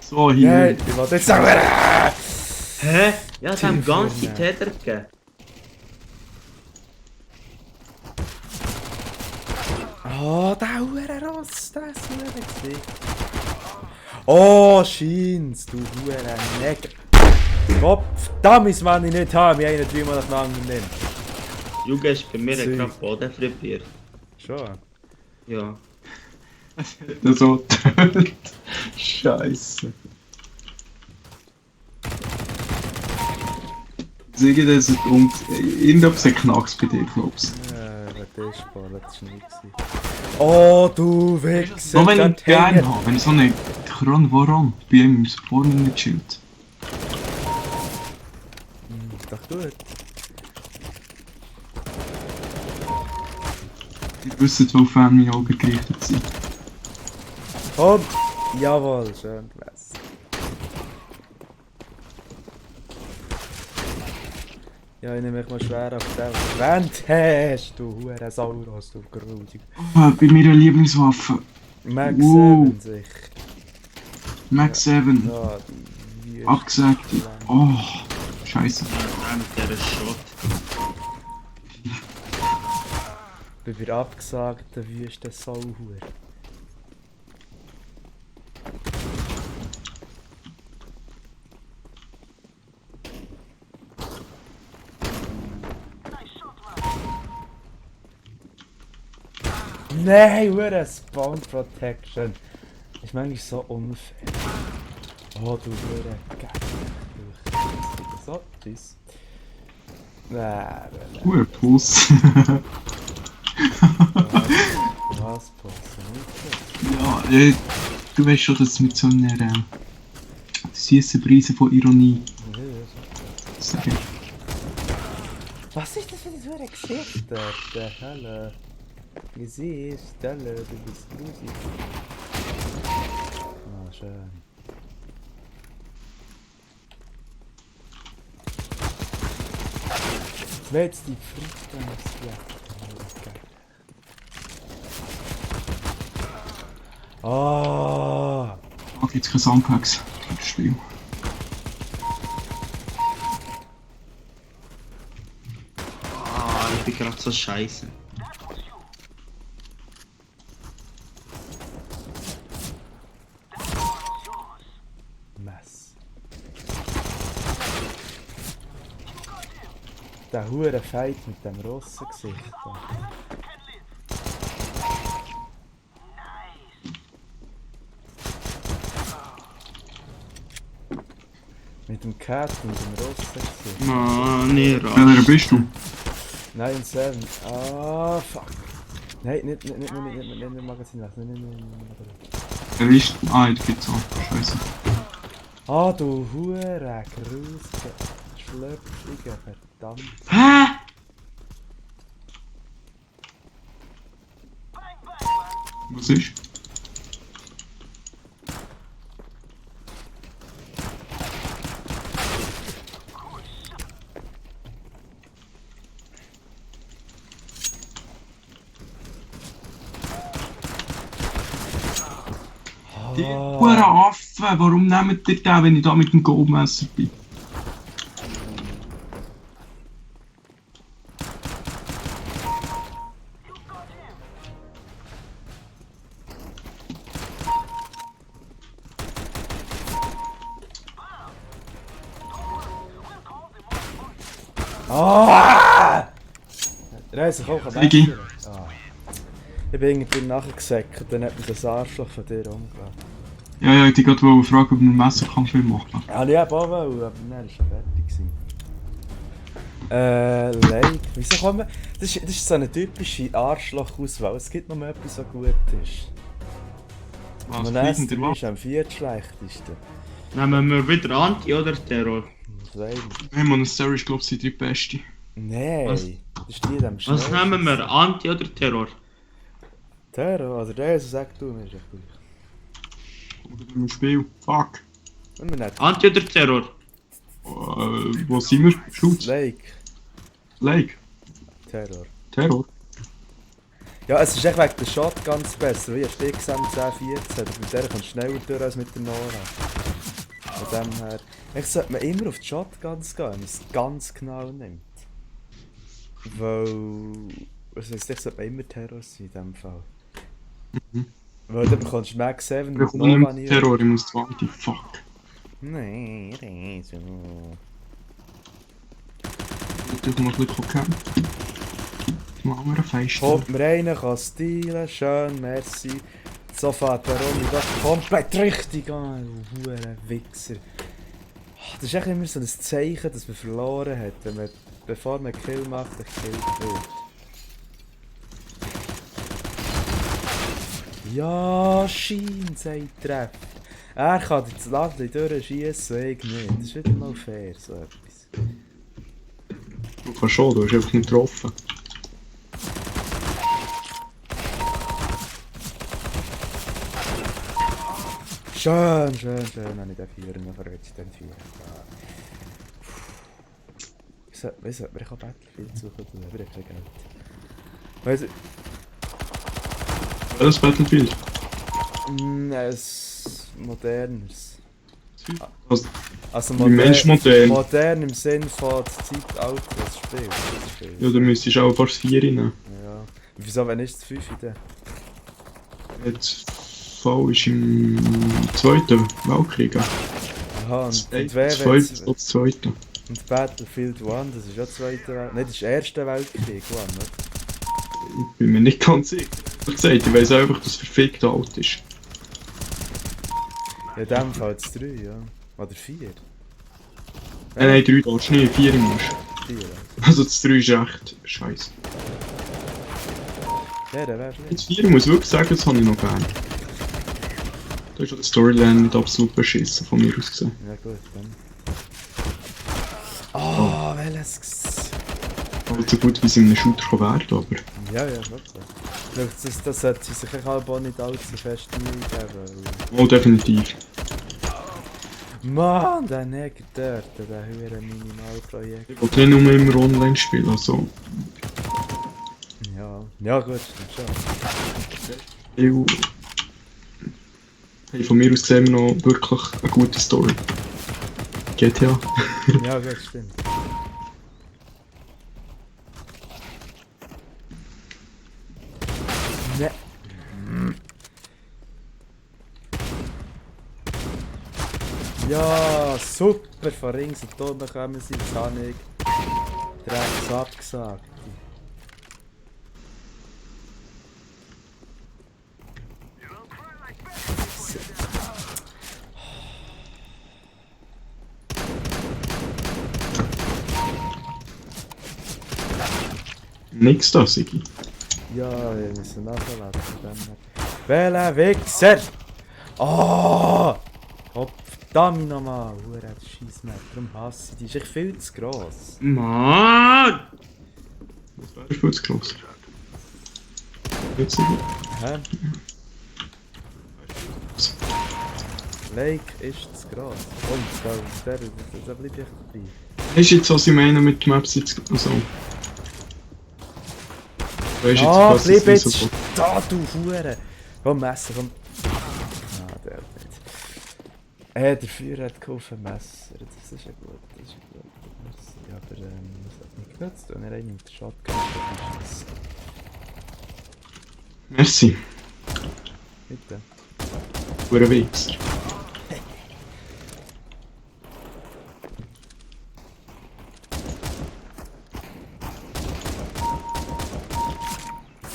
So, hier. Nein, ich wollte jetzt sagen. Hä? Ja, es haben Tief ganze hinein. Täter gegeben. Oh, der Hurenross, der ist Gesicht. Oh, scheint's, du Hurenneger. Kopf, da muss man ihn nicht haben, wie einer dreimal nacheinander nimmt. Junge ist bei mir Zeug. gerade Boden frappiert. Schon. Ja. Das so tönt. Scheiße. Sage das und irgendetwas Knacks bei dir, Knops. Der Sport, das war nicht. Oh, du Wichser! Nur wenn ich ihn dort gerne hinten. habe, wenn ich so eine Kran warum bei ihm im Support nicht chillt. Ist doch gut. Die wissen, wo Fan meine Augen gerichtet sind. Komm! Jawohl, schön gewesen. Ja, ich nehme mich mal schwer auf den Wand hast, du Hurensaurus, du Grusig. Bei meiner Lieblingswaffe. Max Wow. 7 sich. Max 7. Ja, die Wüste. Abgesagt. Oh, scheiße. Ja, mit dieser Shot. Bei der abgesagten Wüste Sauhuhr. Nein, hure Spawn Protection. Ist manchmal so unfair. Oh, du hure geil. So, tschüss. Nein, Guter Puss. was passiert? Ja, du weißt schon, dass mit so einer süßen Prise von Ironie. Sorry. Was ist das für ein hure Gesicht dort? Hallo. Gesicht, hallo, du bist grusig. Ah, schön. Jetzt wird jetzt die Fritten Ah! Da gibt's keine Soundpacks. Das Spiel. Ah, ich bin gerade so scheiße. Mess. Der hure Fight mit dem Rossengesicht. Mit dem Cat und dem Rossengesicht. Mann, nicht Wer bist du? 9-7. Ah, fuck. Nein, nicht Magazin wechseln. Nicht. Wer ist. Ah, da gibt's auch. Scheiße. Ah, du hure grusige Schlöpfige, verdammt. Hä? Was ist? Die Huren Affen, warum nehmt ihr den, wenn ich da mit dem Goldmesser bin? Ah! Reise, komm, komm, Iggy. Ah. Ich bin irgendwie nachher gesäckert, dann hat mir das Arschloch von dir umgelegt. Ja, ich wollte gerade fragen, ob wir einen Messerkampf machen. Ja, ich eben auch wollen, aber dann war er fertig. Like, wieso kommen wir... Das ist so eine typische Arschloch-Auswahl, es gibt noch mal etwas, was gut ist. Was, Monester fliegender ist am viertschlechtesten. Nehmen wir wieder Anti oder Terror? Hey, Monastery ist, glaube ich, die drittbeste. Nein, Was? das ist die am Was nehmen wir? Anti oder Terror? Terror, also der ist, sag du, mir ist echt gleich. Oder im Spiel. Fuck. Wenn wir nicht... Anti oder Terror? Wo sind wir? Schutz? Lake. Lake. Terror. Terror. Ja, es ist echt wegen der Shotguns besser, wie ein XM 1014. Mit der kommst du schneller durch als mit der Nora. Von dem her... Ich sollte man immer auf die Shotguns gehen, wenn man es ganz genau nimmt. Weil... Das heisst, ich sollte man immer Terror sein in dem Fall. Weil dann bekommst du Max 7 Wir mit kommen Nova nicht nie. Terror, ich muss 20. Fuck. Nein, Rezo. Natürlich noch ein bisschen kämpfen. Machen wir einen Feist. Kommt mir rein, kann stylen, schön, merci. So fährt der Ronny da komplett richtig an, du hure Wichser. Das ist echt immer so ein Zeichen, dass man verloren hat, wenn man, bevor man einen Kill macht, gekillt wird. Ja, scheint, sagt Treff. Er kann das Laden durchschießen, ich nicht. Das ist wieder mal fair, so etwas. Du kannst schon, du hast einfach nicht getroffen. Schön, schön, schön, habe ich den Vierer noch verletzt, den Vierer. Ich sollte mir auch Battlefield suchen, aber ich habe kein Geld. Weißt du... Das Battlefield? Es... etwas Modernes. Also, Also wie meinst du modern? modern im Sinne von das Zeitalter, das Spiel. Ja, da müsstest du auch fast 4 nehmen. Ja. Wieso, wenn ist das 5 denn? Jetzt V ist im Zweiten Weltkrieg. Aha, und Das wer Zweite, das Zweite. und Battlefield 1, das ist ja Zweiter Weltkrieg. Nein, das ist Erster Weltkrieg, One, oder? Ich bin mir nicht ganz sicher. Ich gesagt, ich weiss einfach, dass es verfickt alt ist. Ja, in dem Fall jetzt 3, ja. Oder 4. Nein, 3 darfst du nicht, 4 musst 4. du. Also das 3 ist echt scheiße. Ja, der wär's nicht. Jetzt 4 muss ich wirklich sagen, das habe ich noch gern. Da ist ja die Storyline nicht absolut beschissen, von mir aus gesehen. Ja gut, dann. Oh, welches... Halt so gut wie es in einem Shooter kann werden, aber... Ja, ja, wirklich. Das sollte sie sich auch nicht allzu fest eingeben. Oh, definitiv. Mann, der Neger dort, der höhere Minimalprojekt. Ich wollte nicht nur immer online spielen, also... Ja, ja gut, stimmt schon. Hey, von mir aus gesehen noch wirklich eine gute Story. GTA. Ja gut, stimmt. Ne. Ja, super, von rings und da bekommen sie, das habe ich direkt abgesagt. Nix da, Sigi. Ja, wir müssen nachladen. Welcher Wichser! Oh! Verdammt nochmal! Hure Scheissmesser, darum hasse ich die. Ist echt viel zu gross. Mann! Das wäre viel zu gross. Jetzt Sigi. Hä? Lake ist zu gross. Und da bleib ich dabei. Ist jetzt, was ich meine mit Maps jetzt so. Weißt du Ah, jetzt, was bleib es jetzt so da, du Hure! Komm, Messer, komm. Ah, der nicht. Der Führer hat geholfen, Messer. Das ist ja gut, das ist ja gut. Merci. Aber, das hat nicht genutzt, wenn er einen mit der Shotgun schießt. Merci. Bitte. Guter Wichser.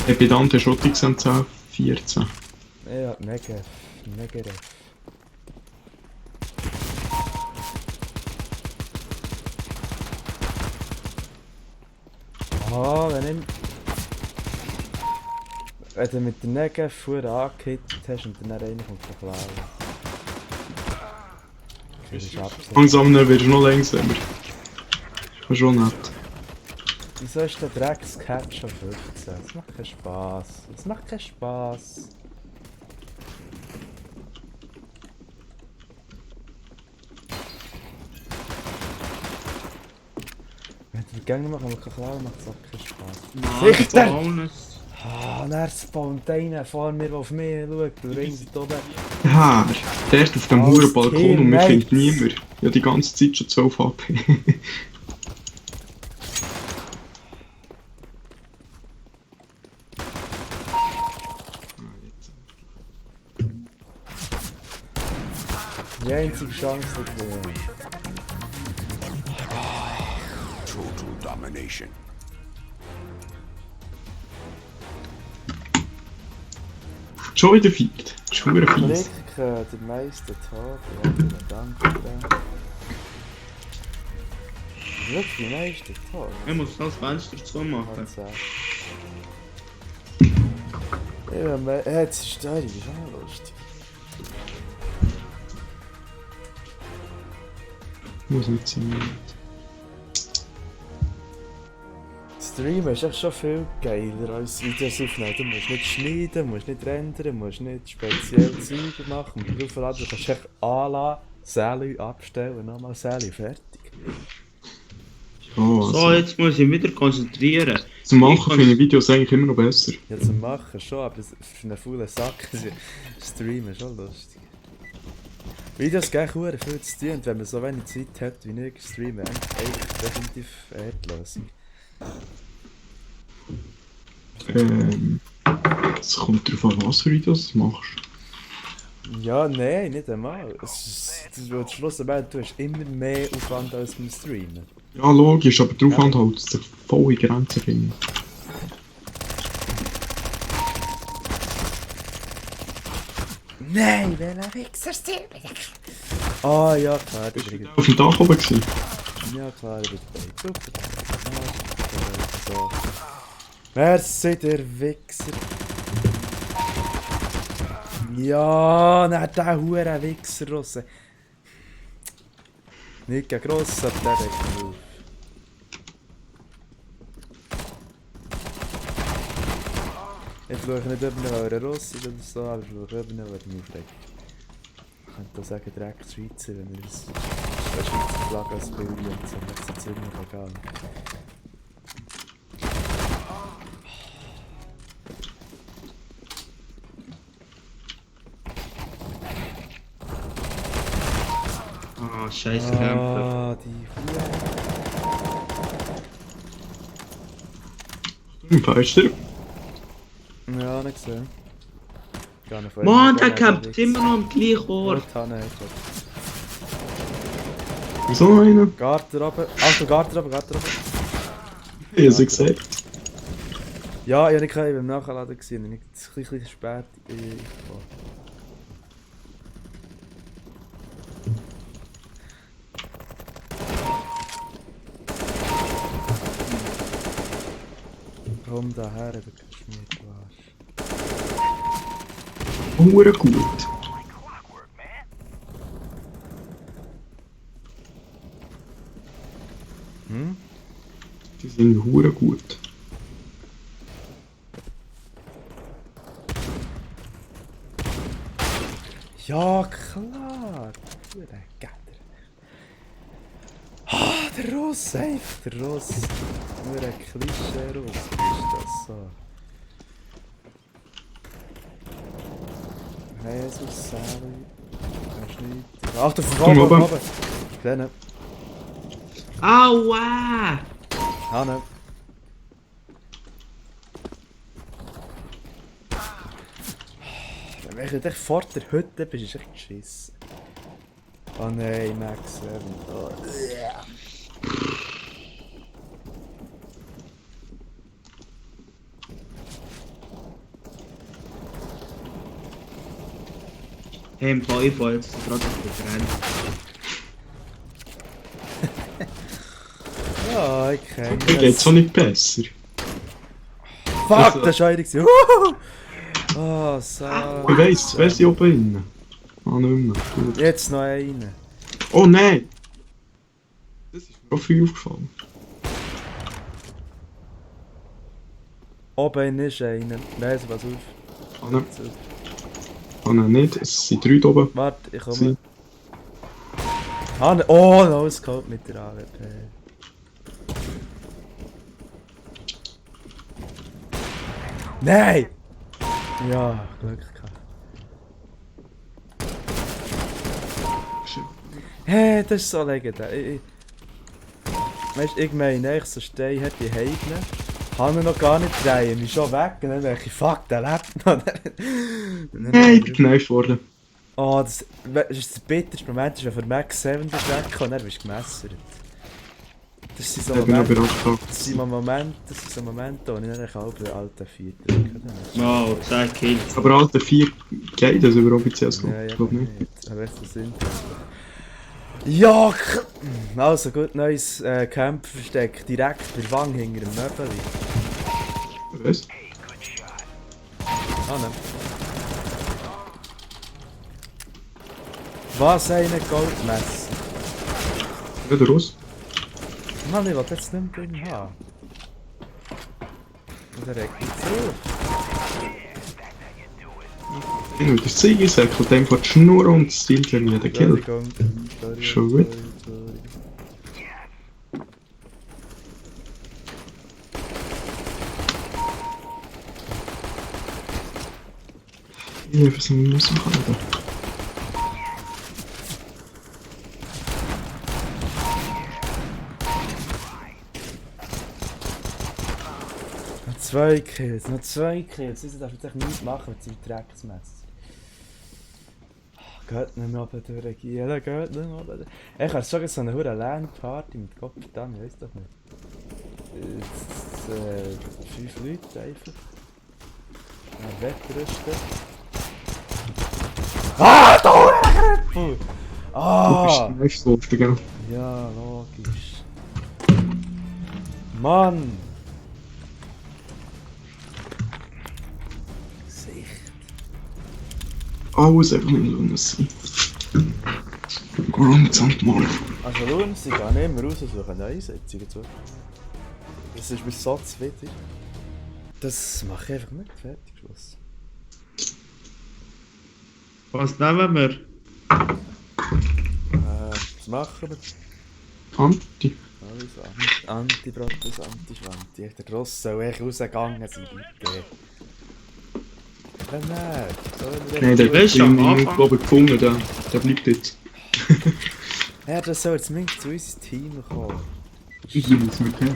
Hey, bei Dante Schotti gesehen, 10, 14. Ja, Negev. Negev. Ah, wenn du mit der Negev vorher angehittet hast und dann einer kommt klauen. Okay, das ist absichtlich. Langsam wirst du noch langsamer. Das ist schon nett. Wieso ist der Dreckscatch schon 15? Das macht keinen Spaß. Das macht keinen Spaß. Wenn du die Gänge machen, man kann klauen, macht es auch keinen Spaß. Mann, Sichter! Bonus. Ah, und er spawnt einer vor mir, der auf mich schaut. Du ringst oben. Ja, der ist auf dem Als hohen Balkon und wir Teammates. finden niemand. Ja, die ganze Zeit schon 12 HP. Die einzige Chance, die wir haben. Total domination. Schon wieder fickt. Das ist verdammt fies. Blick, die meisten Tore. Ja, danke. Wirklich die meisten Tore. Ich muss das Fenster zumachen. Ja, jetzt ist Story, ist auch lustig. Muss nicht sein. Streamen ist echt schon viel geiler als Videos aufnehmen. Du musst nicht schneiden, musst nicht rendern, musst nicht speziell Zeug machen. Und aufladen, du kannst echt anlassen, Sally abstellen, nochmal Sally, fertig. Oh, So, also, jetzt muss ich mich wieder konzentrieren. zum Machen finde ich Videos eigentlich immer noch besser. Ja, zum Machen schon, aber für einen faulen Sack ist Streamen schon lustig. Videos geben hure viel zu tun und wenn man so wenig Zeit hat wie ich streame, eigentlich definitiv die Lösung. Es kommt darauf an, was für Videos du machst. Ja, nein, nicht einmal. Am Schluss du hast immer mehr Aufwand als beim Streamen. Ja, logisch, aber der Aufwand hält sich voll in Grenzen, finde ich. Nein, welcher Wichser streamt? Ah ja, klar, das ist Auf dem Dach oben gewesen. ja klar, das ist super. So. Merci, der Wichser. Ja, nein, der hure Wichser, Rosse. Nicht gegen Gross, aber der regt mich auf. Ich schaue nicht, ob er Ross ist oder so, aber ich schaue, ob er mich aufregt. Ich könnte auch sagen, direkt Schweizer, wenn er das Schweizer Flagge als Bild und so, das ist ziemlich egal. Ah, scheiß Camper. Ah, die Hure. Fenster. Ja, nicht gesehen. Gar nicht Mann, der campt immer noch am gleichen Ort. Wieso noch einer? Garten runter. Achtung, Garten runter, Garten runter. Ich hab's gesagt. Ja, ich war nicht beim Nachladen, ich bin ein bisschen spät eingefahren. Komm daher, du kannst mir Arsch. Hure gut. Hm? Die sind hure gut. Ja, klar! Der Gatter. Ah, der Ross, safe, der Ross. Nur ein Klischee-Ross, ist das so? Jesus, Sally. Kannst nicht. Achtung, Komm, von oben. oben! Kleine. Aua! Hanne. Wenn du dich vor der Hütte bist, ist echt geschissen. Oh nein, Max 7. Oh. Hey, im Fall jetzt gerade auf den Trend. Ja, ich kenne Mir geht's auch nicht besser. Fuck, das war einer gewesen. Oh, so. Ich weiss, wer ist oben innen? Ah, nicht mehr. Gut. Jetzt noch eine. Oh nein! Das ist mir auch viel aufgefallen. Oben ist einer. Lese was auf. Ah nein, ah, nein nicht. Es sind 3 da oben. Warte, ich komme. Sie. Hanne. Oh, no, es kommt mit der AWP. Nein! Ja, Glück gehabt. Hä, das ist so legendär. Weißt du, ich meine, ich so stehe, hat die Heiden. Kann er noch gar nicht drehen, mich schon weg. Und dann denke ich, fuck, der lebt noch. Nein, ich bin gekneift worden. Oh, das ist der bitterste Moment, ist, wenn von Max 7 bist weggekommen und dann bist du gemessert. Das sind so Ich bin noch Momente, bereit. das sind so Momente, wo ich nicht halb alten 4 drücke. Wow, 10 Kills. Aber Alter, 4 geht das über offizielles Ja, Ich glaube nicht. Aber echt so Sinn. Ja, also gut, neues Camp-Versteck, direkt bei der Wange hinter dem Möbeli. Was? Ah, ne. Was eine Goldmesse? Wieder raus. Mann, ich will jetzt nicht mehr drin haben. Und er regt mich zu. Ich will das Zeigesäckchen, dem von der Schnur und das Ziel jeden Kill. Entschuldigung. Schon gut. Ich weiß nicht, was ich machen kann. 2 Kills, noch 2 Kills. Sie darf jetzt echt nichts machen mit seinem Drecksmesser. Geht nicht mehr oben durch, Giela, geht nicht mehr oben durch. Ich habe schon so eine hure LAN-Party mit Gottverdammt, ich weiss doch nicht. Jetzt 5 Leute einfach. Wettrüsten. Ah, da! Ah! Du bist der Nächste, gell? Ja, logisch. Mann! Sicht. Alles einfach mit Lunge sein. Grundsamt mal. Also lohnt sich gar nicht mehr raussuchen, eine Einsetzung zu. Das ist mir so zuwider. Das mache ich einfach nicht. Fertig, Schluss. Was nehmen wir? Was machen wir? Tanti. Also, Antiprotestanti, Schwanti. Der Grosse soll echt rausgegangen sein, bitte. Nein, der Weißt hat du, am ihn Anfang- glaube ich gefunden, der bleibt jetzt. Ja, das soll jetzt mindestens zu unserem Team kommen. Ich muss mir kennen.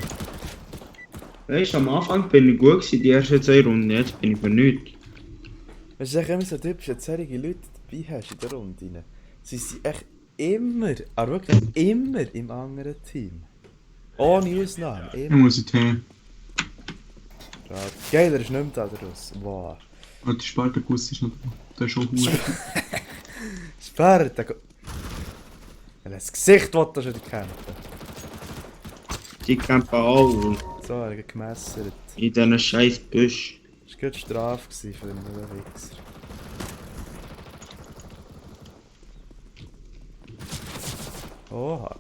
Weißt du, am Anfang bin ich gut gewesen, die ersten 2 Runden, jetzt bin ich für nichts. Es ist echt immer so typisch, wenn du solche Leute dabei hast in der Runde. Rein. Sie sind echt immer, aber wirklich immer im anderen Team. Ohne Ausnahme, Ich immer. muss jetzt hin. Geiler ist nicht mehr da draus. Wow. Und der Spartakus ist noch da. Der ist schon gut. Sperrt, der go... Das Gesicht will er schon kämpfen. Die campen alle So, er hat gemessert. in diesen scheiß Büsch. Das war gut Strafe gewesen für den Wichser. Oha.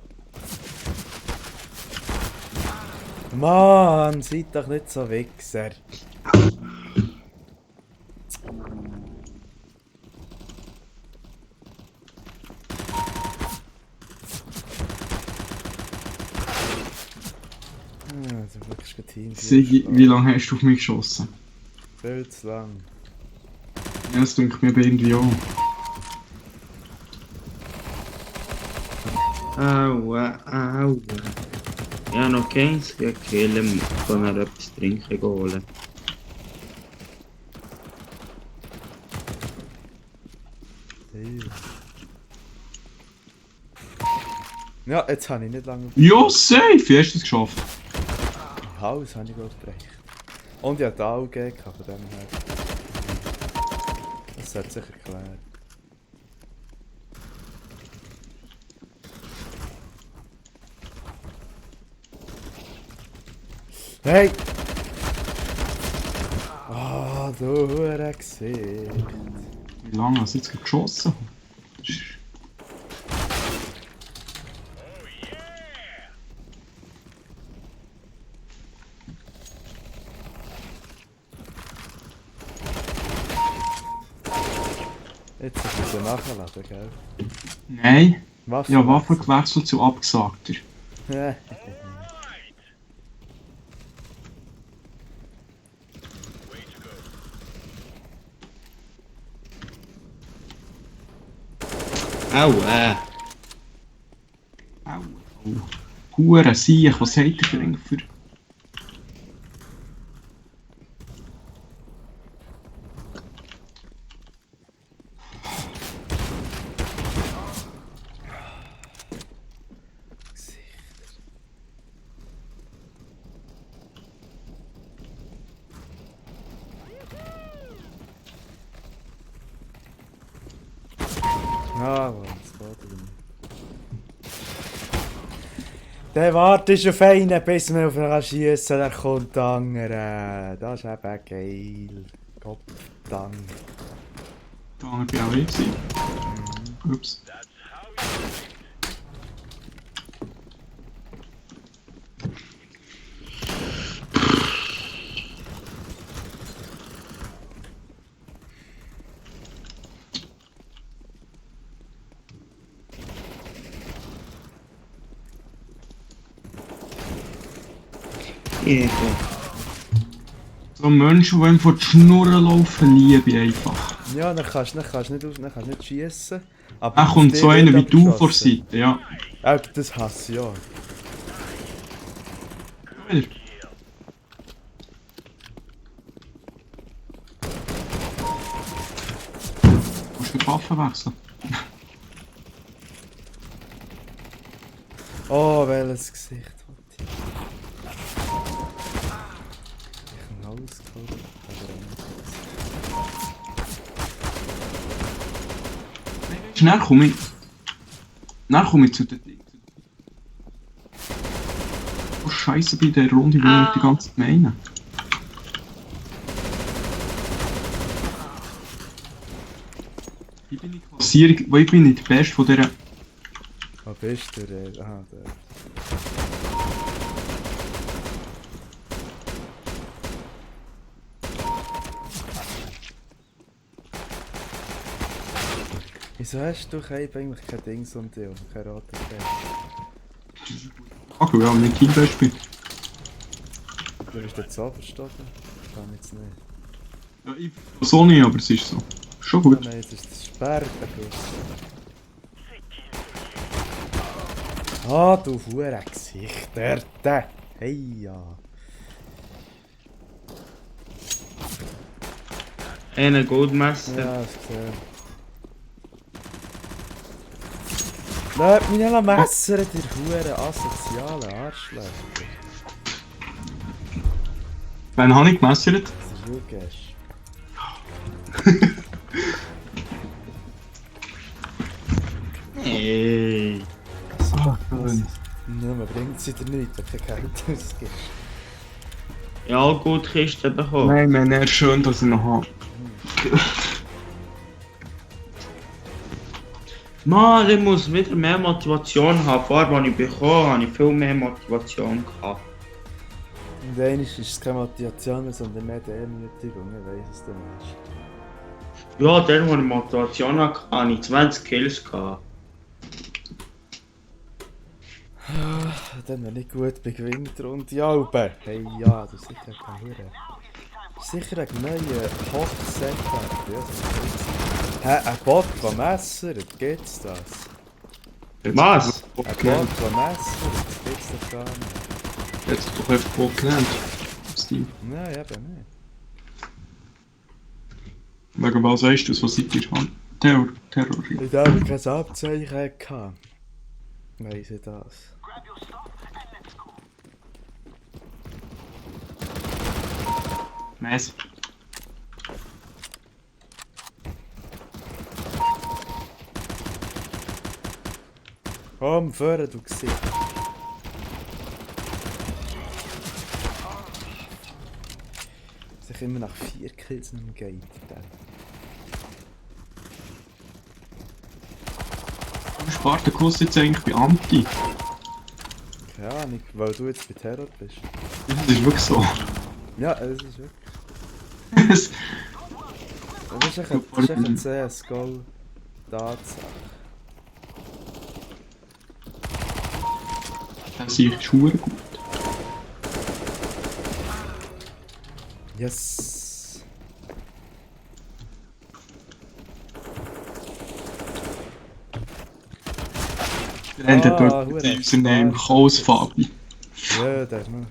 Mann, seid doch nicht so Wichser. Also wirklich ein Team. Sigi, wie lange hast du auf mich geschossen? Viel zu lang. Ja, das denke mir aber irgendwie auch. Aua, aua. Ja, noch keins gekillt, kann er etwas trinken holen. Ja, jetzt habe ich nicht lange. Ja, safe! Wie hast du es geschafft? Haus habe ich glaube ich gebrechen. Und ich hatte Augen gegeben, von dem her. Das hat sich erklärt. Hey! Ah, du hure Gesicht. Wie lange hast du jetzt geschossen? Das ist- Jetzt ist er nachgeladen, gell? Nein, Waffe. ja, Waffe gewechselt zu abgesagter. Aua. Au. Hure Siech, was hat er für... Ah, Mann, das geht nicht. Der wartet auf einen, bis man auf ihn schiessen kann, dann kommt der andere. Das ist eben geil. Gottverdammt. Da war ich auch ich gewesen. Ups. Ja. So Menschen, die ihm vor die Schnur laufen, liebe ich einfach. Ja, dann kannst du nicht schiessen. Aber Er kommt der so einer wie wird du vor abgeschossen. Seite, ja. Ja, das hasse ich ja. Wieder. die Waffe wechseln. Oh, welches Gesicht wollte ich? Ich habe alles geholt, aber auch nicht. Dann komme ich zu den Dingen. Oh Scheiße, bei der Runde will ich die ganze Zeit meinen. Ich bin nicht Klassierung, weil ich bin nicht der Beste von dieser... Wo bist du denn? Aha, der. Wieso hast du eigentlich kein Ding um dich und kein roter Feld? Ach, weil ich auch nicht Teambest bin. Du bist jetzt oberst oben? Ich kann jetzt nicht. Ja, ich so nicht, aber es ist so. Schon gut. Nein, jetzt ist das Sperr, der Guss. Ah, du Huren-Gesichter! Hey, ja. Eine Goldmesser. Ja, das gesehen. Lass mich nicht messern, ihr Huren asoziale Arschlöcher. Wann habe ich gemessert? Das ist wirklich. Hey. Ah, schön. Nur bringt sie dir nichts, wenn du kein Geld ausgibst. Ja, gut Kiste bekommen. Nein, man, eher schön, dass ich noch habe. Mann, ich muss wieder mehr Motivation haben. Vorher, als ich bekommen habe, ich viel mehr Motivation gehabt. Und einmal ist es keine Motivation mehr, sondern mehr Demütigung, ich weiss es dann nicht. Ja, der, wo ich Motivation hatte, hatte ich 20 Kills gehabt. Dann wenn ich gut bei gewinnt und die Alben. Hey ja, das ist sicher kein Hure. Sicher ein neuer Hochset. Hä, ein Bot von Messer, gibt's das? Was? Ein Bot von Messer, gibt's das gar nicht. Jetzt doch einfach Bot gelernt. Steam. Nein, eben nicht. Wegen was weißt du, was seid ihr? Terror. Ich habe kein Abzeichen gehabt. Weiss ich das. Nice. Komm, führen, du Gesicht. Sich immer nach 4 Kills nicht mehr geht. Du spart den Kuss jetzt eigentlich bei Anti. Keine Ahnung, weil du jetzt bei Terror bist. Das ist wirklich so. Ja, es ist wirklich. Das Das ist ein CS-Goal-Tatsache. ist verdammt gut. Yes! Rennt dort hure mit Username Chaos Fabi. Ja, der noch.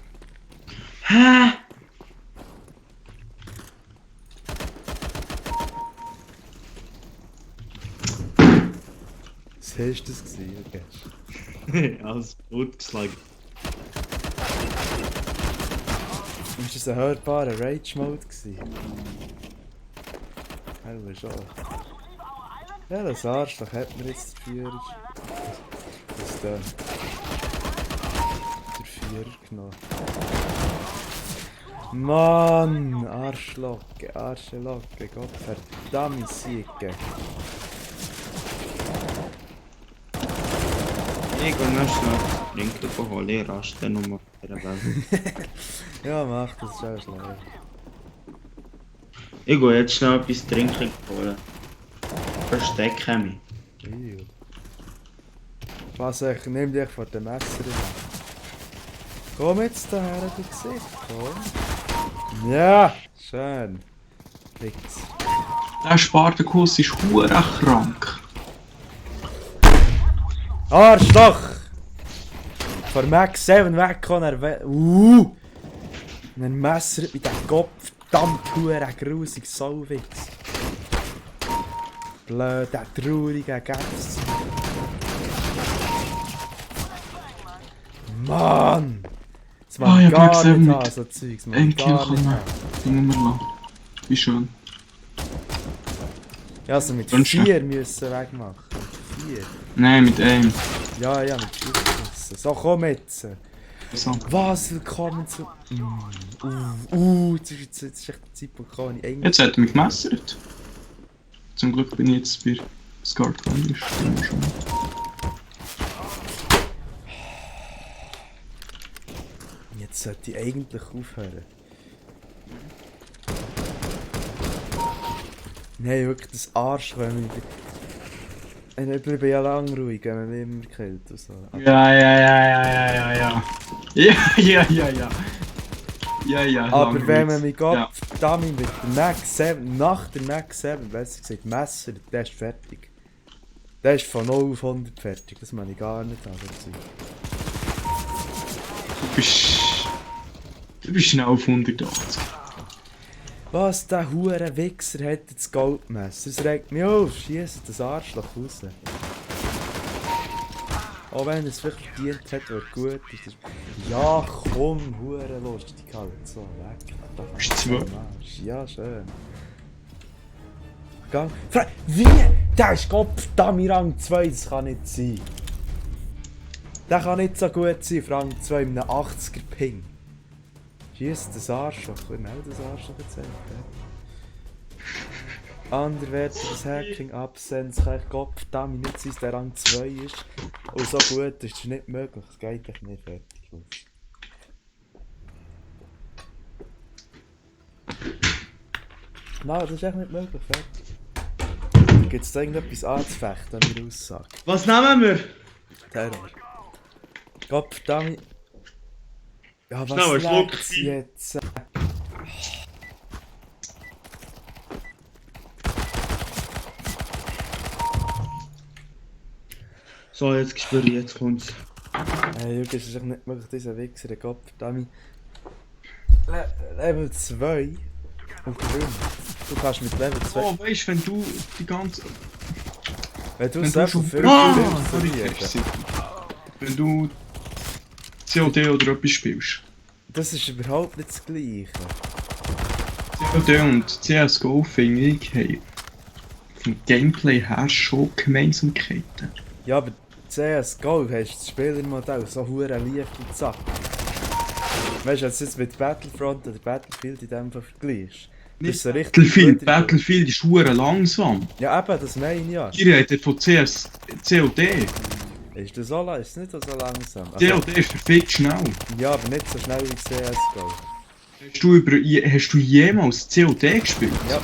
Hä? Was hast du das gesehen? Alles gut geschlagen. War das ein hörbarer Rage-Mode? Ja, schon. Ja, das Arschloch hat mir jetzt die Führer. Das da. Der Führer genommen. Mann! Arschlocke, Arschlocke, Gott verdammt Siege. Ich gehe noch schnell trinken holen, ich raste nochmal bei der Welt. Ja, mach das, ist auch schlau. Ich gehe jetzt schnell etwas trinken holen. Verstecke mich. Ew. Was ich nimm dich vor dem Messer in. Komm jetzt daher, du Gesicht, komm. Ja, schön. Fix. Der Spartakus ist verdammt krank. Arschloch! Von Max 7 weggekommen, Ein Messer mit dem Kopf, verdammt hure grusig Sauwitz. blöd, der traurige Gaps. Mann! Das Ah, war ich hab gar gesehen, nicht mit an, so Zeugs, man. Ein Kill Gar nicht kann man. an. Die muss man lassen. Wie schön. Ja, also mit Und schon. 4 müssen wegmachen. Mit 4. Nein, mit einem. Ja, mit 4 müssen. So, komm jetzt. So. Was, willkommen zu... jetzt ist echt der Zeitpunkt gekommen, ich eigentlich... Jetzt hat er mich gemessert. Zum Glück bin ich jetzt bei Scarred Condish. Jetzt sollte ich eigentlich aufhören. Nein, wirklich das Arsch, wenn ich bleibe ja lang ruhig, wenn man mich immer killt und so. Ja. Ja, Aber lang wenn geht's. man mich Ja. damit mit der Max 7, nach der Max 7, besser gesagt, Messer, der ist fertig. Der ist von 0 auf 100 fertig, das meine ich gar nicht an. Du bist schnell auf 180. Was, der hure Wichser hat das Goldmesser? Das regt mich auf, schiesst das Arschloch raus. Auch wenn es vielleicht verdient hat, was gut ist. Ja, komm, hure lustig halt, so, weg. Bist du 2? Ja, schön. Gang. Wie? Der ist Gottverdammt Rang 2, das kann nicht sein. Der kann nicht so gut sein, auf Rang 2 mit einem 80er Ping. Schiesst das Arschloch, ich melde das Arschloch erzählt. Anderwertiges Hacking, Absence, kann ich Gottverdammt nicht sein, dass der Rang 2 ist. Und so gut ist es nicht möglich, es geht echt nicht fertig aus. Nein, das ist echt nicht möglich, fertig. Gibt es da irgendetwas anzufechten an meiner Aussage? Was nehmen wir? Terror. Gottverdammt. Ja, was Schnell, ein Schluck leckt's Wein. jetzt? So, jetzt spüre ich, jetzt kommt's. Hey, Jürgen, es ist echt nicht möglich, dieser Wichser, der Gottverdammt. Level 2 und gewinnt. Du kannst mit Level 2... Oh, weißt du, wenn du die ganze. wenn du Wenn so du schon. viel Sorry, spielst, wenn du COD oder etwas spielst. das ist überhaupt nicht das Gleiche. COD und CSGO finde ich haben vom Gameplay her schon Gemeinsamkeiten. Ja, aber CSGO hast das Spielermodell so hure leicht und zack. Weißt du, jetzt mit Battlefront oder Battlefield in dem Fall vergleichst. Das ist so richtig Battlefield ist hure langsam. Ja eben, das meine ich ja. Ihr redet von COD. Ist das so lang? Ist es nicht so langsam? COD ist perfekt schnell. Ja, aber nicht so schnell wie CSGO. Hast du jemals COD gespielt? Ja.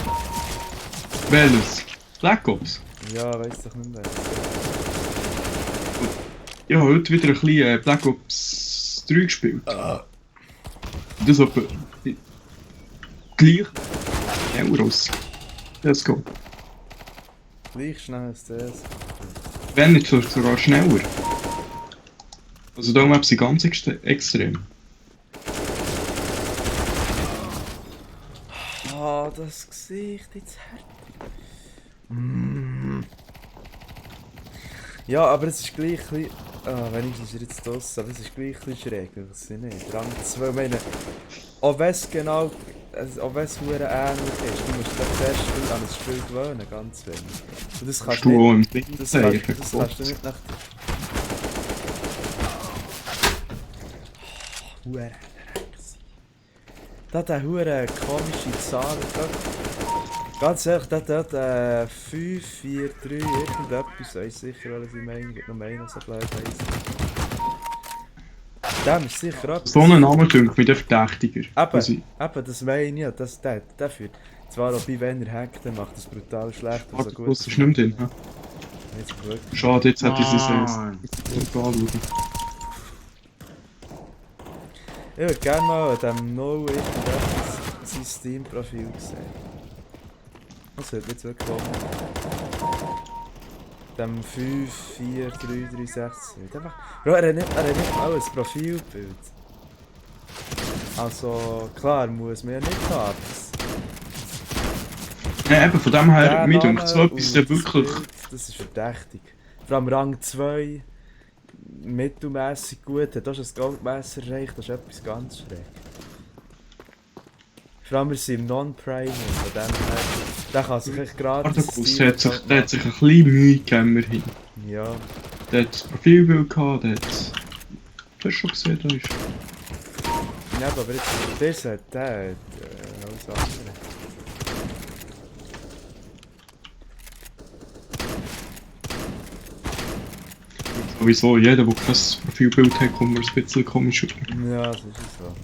Welches? Black Ops? Ja, weiss doch nicht mehr. Ich habe heute wieder ein bisschen Black Ops 3 gespielt. Das ist etwa gleich schneller als CSGO. Gleich schnell als CSGO. Wenn nicht sogar schneller. Also da haben sie ganz extrem. Ah, das Gesicht jetzt hart. Ja, aber es ist gleich ein bisschen... Ah, wenigstens ist er jetzt draussen, aber es ist gleich ein bisschen schräg, was ich nicht. Rang 2, ich meine... Auch wenn es genau... Also, auch wenn es verdammt ähnlich ist, du musst dich zuerst an das Spiel gewöhnen, ganz wenig. Und das kannst Du auch im das kannst du nicht nach... Hure da der hure komische Zahl. Ganz ehrlich, der hat 5, 4, 3, irgendetwas, weiß sicher, was ich meine. Gibt noch einen, so blöd heisst. Dem ist sicher etwas. So einen Namen dünkt mich der Verdächtiger. Eben, das meine ich ja, der führt. Zwar auch wenn er hackt, dann macht das brutal schlecht und so gut. Das ist nicht mehr drin. Nicht so gut. Schade, jetzt hätte ich es Mann. anschauen. Ich würde gerne mal an diesem No irgendetwas sein Steam-Profil sehen. Was hat jetzt wirklich kommen? Dem 5, 4, 3, 3, 6. Bro, er hat nicht mal ein Profilbild. Also klar, muss man ja nicht haben. Ja, eben, von dem her, Der mir Name denkt so etwas und dann das wirklich... Bild, das ist verdächtig. Vor allem Rang 2, mittelmässig gut, hat auch schon das Goldmesser erreicht, das ist etwas ganz schräg. Vor allem wir sind im Non-Prime, von dem her, der kann sich echt gratis Spartacus, Steam der hat sich ein bisschen Mühe gegeben, immerhin. Ja, Der hat das Profilbild gehabt, der hat... Du hast schon gesehen, da ist... ja, aber jetzt, das hat der, alles andere. Sowieso, jeder, der kein Profilbild hat, kommt mir ein bisschen komisch über. Ja, das ist so.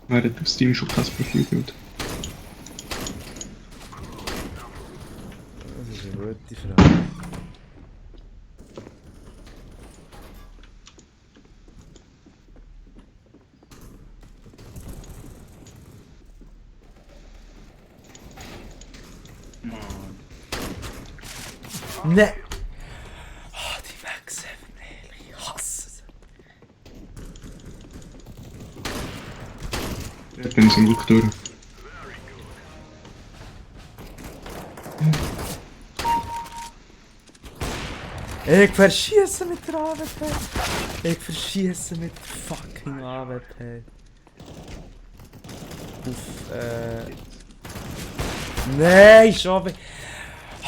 Wer hat auf Steam schon kein Profilbild? Das ist eine gute Frage. Mann. Ne! Oh, die Max 7, ich hasse sie. Ich bin zum Glück durch. Ich verschieße mit der AWP. Ich verschieße mit der fucking AWP. Nein, schon wieder.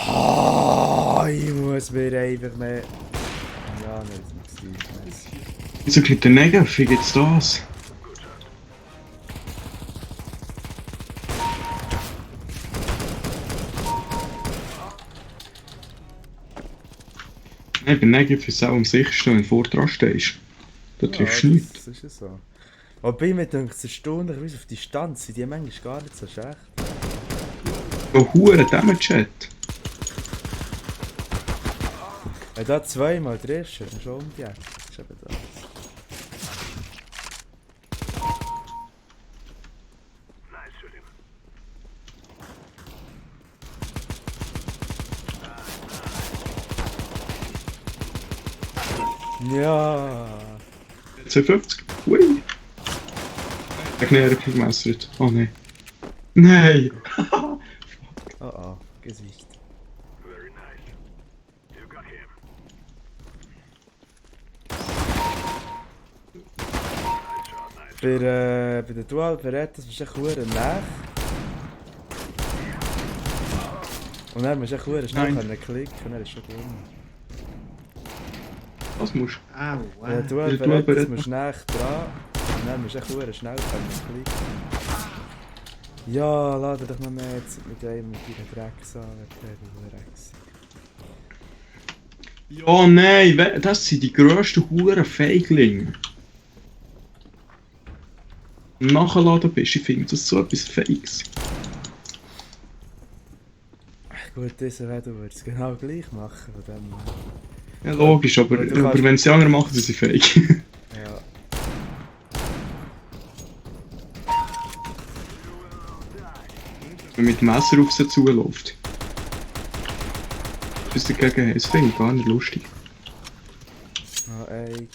Oh, ich muss mir einfach mehr. Ja, nein, das muss nicht. Wieso kriegt der Negativ? Wie geht's das? Nein, bei Negativ ist es auch am sichersten, wenn du vor dran stehst. Da triffst du Ja, nichts. das ist ja so. Wobei mir denkt, es erstaunlich, wie auf Distanz sind die manchmal gar nicht so schlecht. So hure Damage hat. Wenn du da zweimal triffst, dann schon um die Ecke. Das ist eben das. Ja. 52. Ui. Der Knäre gemessert. Oh nein. Nein! Oh oh, Gesicht. Bei der Dual Berettas bist du echt verdammt nah. Und dann musst du echt verdammt schnell Nein. klicken und dann ist schon gewonnen. Was musst du? Au, Bei der wow. Dual Bei der Dual Berettas Beretta. musst du nah dran und dann musst du echt verdammt schnell klicken. Ja, lade doch noch mehr jetzt mit einem mit deinen Drecks an, du Rex. Ja, nein, das sind die grössten Huren Feiglinge. Nachgeladen bist, ich finde das so etwas Fakes. Gut, das du würdest es genau gleich machen von dem. Ja, logisch, aber, Weil du kannst- aber wenn sie andere machen, sind sie fake. Ja. Wenn man mit dem Messer auf sie zuläuft. Was dagegen haben, das finde ich gar nicht lustig. Oh, ey.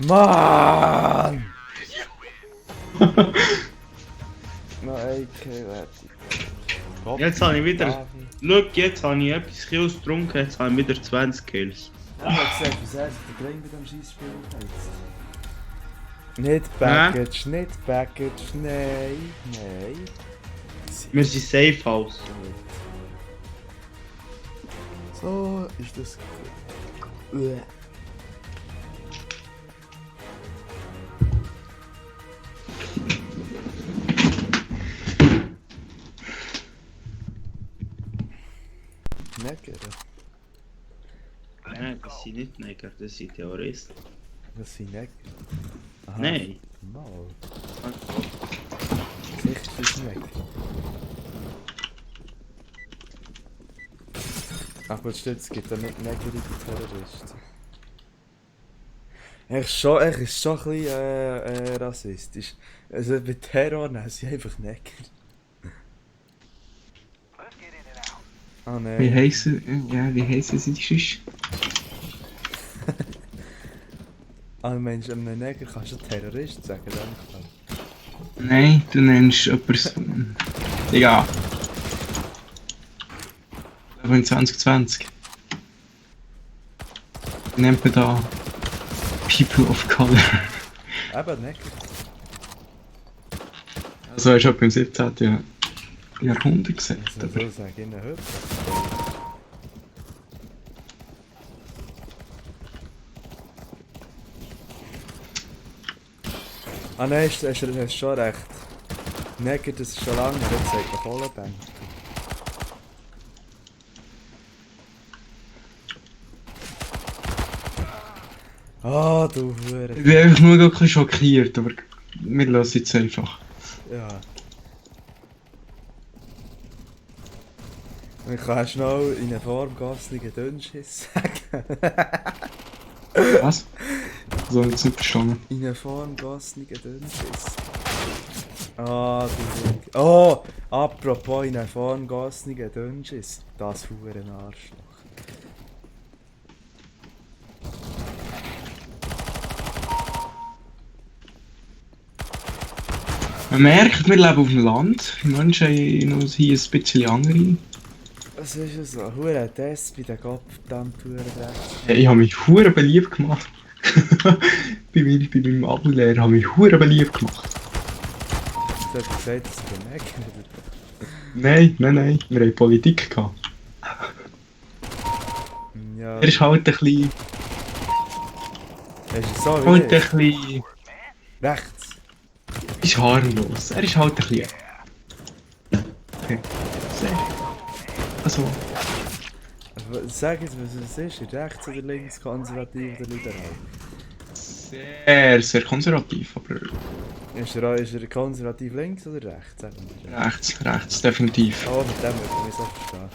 Mann! No, ey, warte. Jetzt habe ich wieder. Schau, jetzt habe ich etwas Kills getrunken, jetzt habe ich wieder 20 Kills. Ja, ich hab gesagt, wie sehr der Kleine bei dem Scheissspiel heißt. Nicht Package, nicht Package, nein, nein. Wir sind Safe House. So ist das gut. Neger, Nein, das sind nicht Neger, das sind Terroristen. das sind Neger. Aha. Nein. Mal. Sicher ist das Neger. Ach gut, stimmt, es gibt ja nicht negerige Terroristen. Echt ist schon ein bisschen rassistisch. Also bei Terror nehmen sie einfach Neger. Ah nein. Wie heissen sie sonst? Ah, Mensch, einem Neger kannst du Terrorist sagen, dann. Nein, du nennst jemanden... Digga. Aber in 2020. Nennt man da... People of Color. Eben, Neger. Also er ist etwa im 17. Jahrhundert gesagt, Also, aber... so sage ich ihnen heute. Ah nein, hast du schon recht. Neger, das ist schon lange, jetzt sagt man Kohlenbank. Ah, du Hure. Ich bin einfach nur ein bisschen schockiert, aber wir lassen jetzt einfach. Ja. Ich kann schnell in eine formgassige Dünnschiss sagen. Was? So, jetzt nicht verstanden. In eine formgassige Dünnschiss. Ah, du Hure. Oh, apropos in eine formgassige Dünnschiss. Das Huren Arschloch. Man merkt, wir leben auf dem Land. Die Menschen haben uns hier ein bisschen andere. Was ist es so? Hure Test bei den Gottverdammt Huren Dreck. Ich habe mich hure beliebt gemacht. bei meinem Abi-Lehrer habe ich mich hure beliebt gemacht. Du hast gesagt, dass du den Neger Nein. Wir haben Politik gehabt. Ja. Er ist halt ein bisschen... Ist es so wie Halt ein ich? bisschen... Rechts. Ist harmlos. Er ist halt ein bisschen... Okay. Sehr. Also... Sag jetzt, was es ist. Rechts oder links, konservativ oder liberal? Sehr konservativ, aber... Ist er konservativ links oder rechts? Sag mal. Rechts, definitiv. Oh, mit dem würde ich mich so verstehen.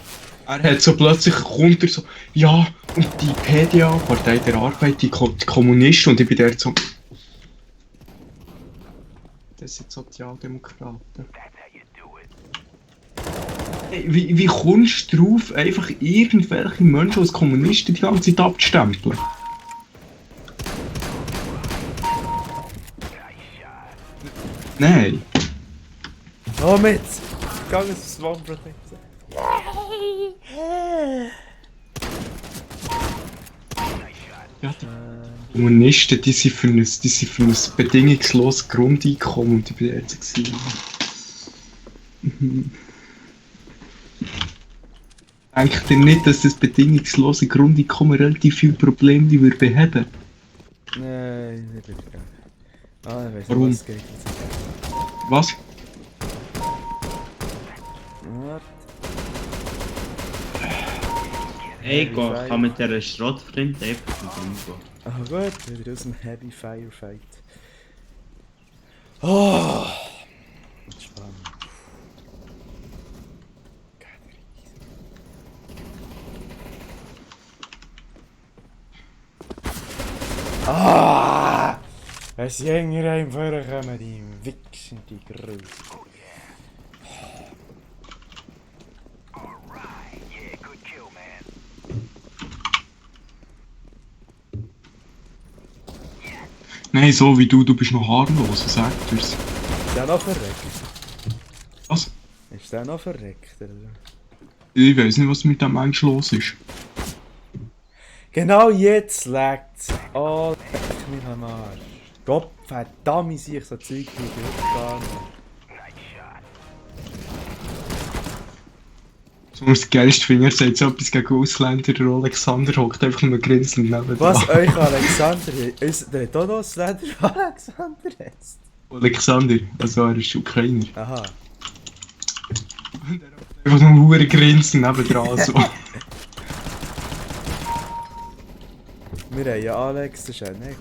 Er hat so plötzlich runter so... Ja, und die PDA, Partei der Arbeit, die Kommunisten, und ich bin dort so... Das sind Sozialdemokraten. Hey, wie kommst du drauf, einfach irgendwelche Menschen als Kommunisten die ganze Zeit abzustempeln? Nein. Oh, mit! Gang ins Swamp Protector. Ja, die Kommunisten, die sind für ein bedingungsloses Grundeinkommen, und ich bin jetzt gewesen. Denkt ihr nicht, dass das bedingungslose Grundeinkommen relativ viele Probleme würde beheben? Nein, nicht wirklich. Ah, ich weiss nicht, Warum? was geht jetzt. Was? Warte. Hey, ich kann mit dieser Schrottflinte einfach nicht umgehen. Ah gut, wieder aus dem Heavy Firefight. Oh! Entspannend. Ah! Wenn sie Jünger einem vorkommen, die wichsen die Größe. Nein, so wie du bist noch harmlos, was sagt er's? Ist der noch verreckt? Was? Ist der noch verreckt? Oder? Ich weiß nicht, was mit dem Mensch los ist. Genau jetzt lägt's. Oh, leck mich am Arsch. Gott verdammt, ich so Zeug wie ich gar nicht. So, das Geilste finde, er sagt so etwas gegen Ausländer, der Alexander hockt einfach nur grinselnd neben Was euch Alexander ist, der hat auch noch ein Länder, Alexander heißt. Alexander, also er ist Ukrainer. Aha. Und er hockt einfach nur hure grinsen nebendran so. Wir haben ja Alex, das ist ein Neger.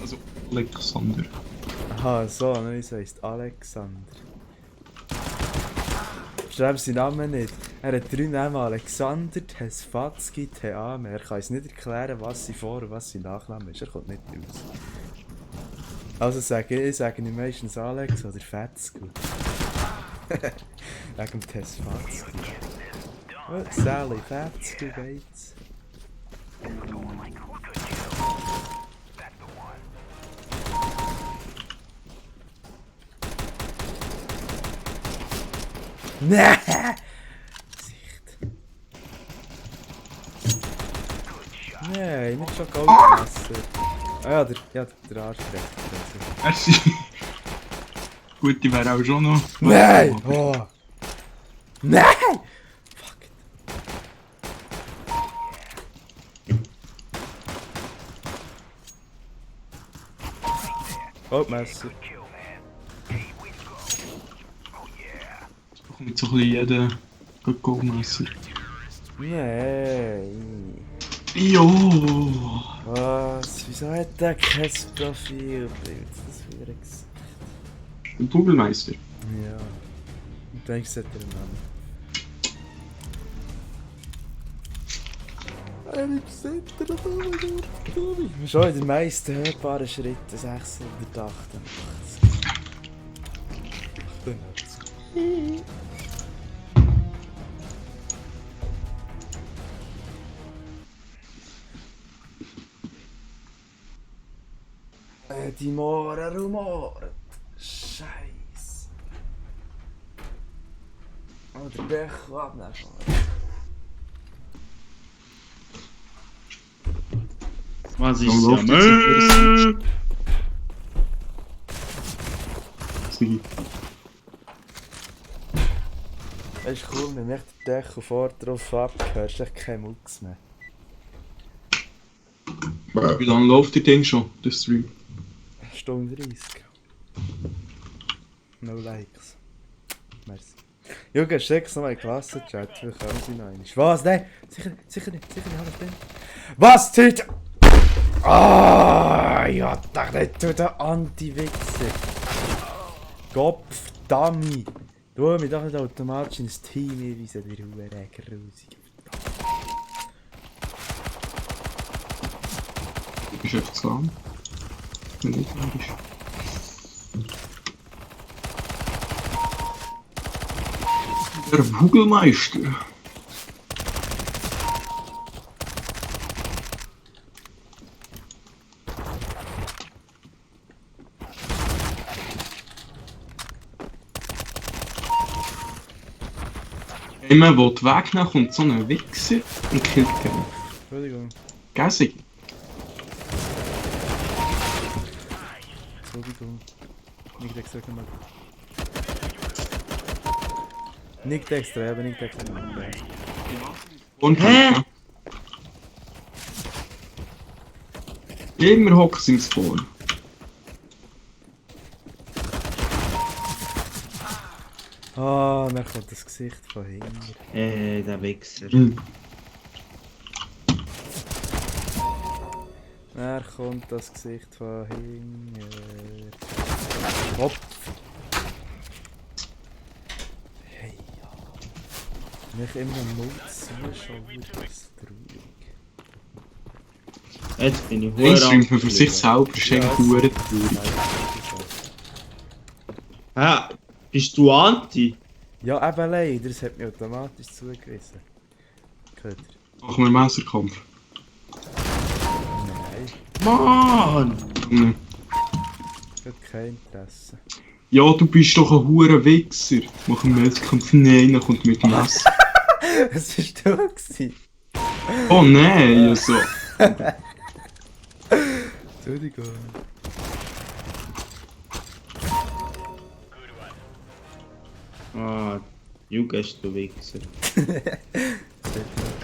Also Alexander. Aha, so, nein, so heisst Alexander. Schreib seinen Namen nicht. Er hat 3 Namen: Alexander, Tesfatzki, Theame. Er kann uns nicht erklären, was sein Vor- und was sein Nachname ist. Er kommt nicht raus. Also sage ich meistens Alex oder Fetzki. Wegen dem Tesfatzki. Oh, Sally Fetzki, Bates. Nein! Sicht. Nein, nicht schon Goldmesser. Ah ja, der Arsch recht. Merci. Gut, die wäre auch schon noch. Nein! Oh. Nein! Fuck it. Goldmesser. Ich mit so ein bisschen jeden Goldmesser. Nein! Jo! Was? Wieso hat der kein Profilbild? Das wäre gesagt. Ein Kugelmeister. Ja. Und dann hat er einen Namen. Ich sehe dir das schon in den meisten hörbaren Schritten 688. 88. Die Mohren rumoren. Scheiße. Oh, der Decho abnehmen. Was ist Dann läuft ja? Sie. Das ist cool, wenn ich den Decho vor drauf abgehört, ist echt kein Mucks mehr. Wie lange läuft die Ding schon, der Stream? Stunde 30. No likes. Merci. Junge, schick's nochmal in den Klassenchat, wir können sie noch einmal. Was? Nein! Sicher nicht, alles drin. Was? Tüte! Ah, ja, dachte nicht, du der Anti-Wichser. Kopf, Dummy. Du mich doch nicht automatisch ins Team einweisen, die Ruhe grusig. Du bist einfach zu lahm. Wenn nicht lahm bist. Der Kugelmeister. Immer wo die Weg nach kommt so ein Wichser und killt ihn. Entschuldigung. Gässig. Entschuldigung. Nicht extra gemacht. Nicht extra, aber nicht extra gemacht. Und Hä? Immer hockt sie im Spawn. Ah, dann kommt das Gesicht von hinten. Der Wichser. Dann kommt das Gesicht von hinten. Kopf. Hey, ja. Wenn ich immer einen Mund zuschaue, ist das traurig. Jetzt bin ich Den streamt man für angeflogen. sich selber, ist eigentlich verdammt traurig. Hä? Bist du Anti? Ja, eben leider, das hat mich automatisch zugewiesen. Gehört ihr? Machen wir Messerkampf. Nein, Mann! Hm. ich habe kein Interesse. Ja, du bist doch ein hure Wichser. Machen wir Messerkampf. Nein, dann kommt mit dem Messer. Was bist du gewesen? Oh nein, ja so. Entschuldigung. Ah, Jugend, du Wichser. Das hat mich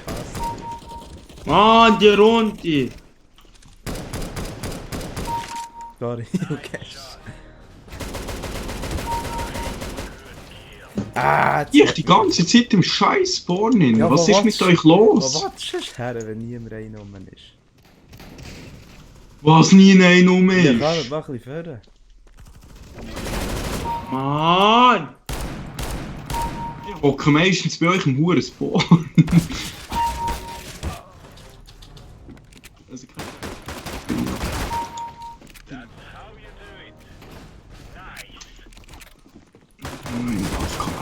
gehasst. Mann, die Runde! Sorry, okay. Ah, Ich die ganze Zeit im scheiß Spawn hin. Ja, Was wo ist mit willst euch los? Wo willst du sonst her, wenn niemand rein ist? Was nie nein um Ja, ist? kann mach ein bisschen fördern. Mann! Ich hocke meistens bei euch im huren Spawn. Also,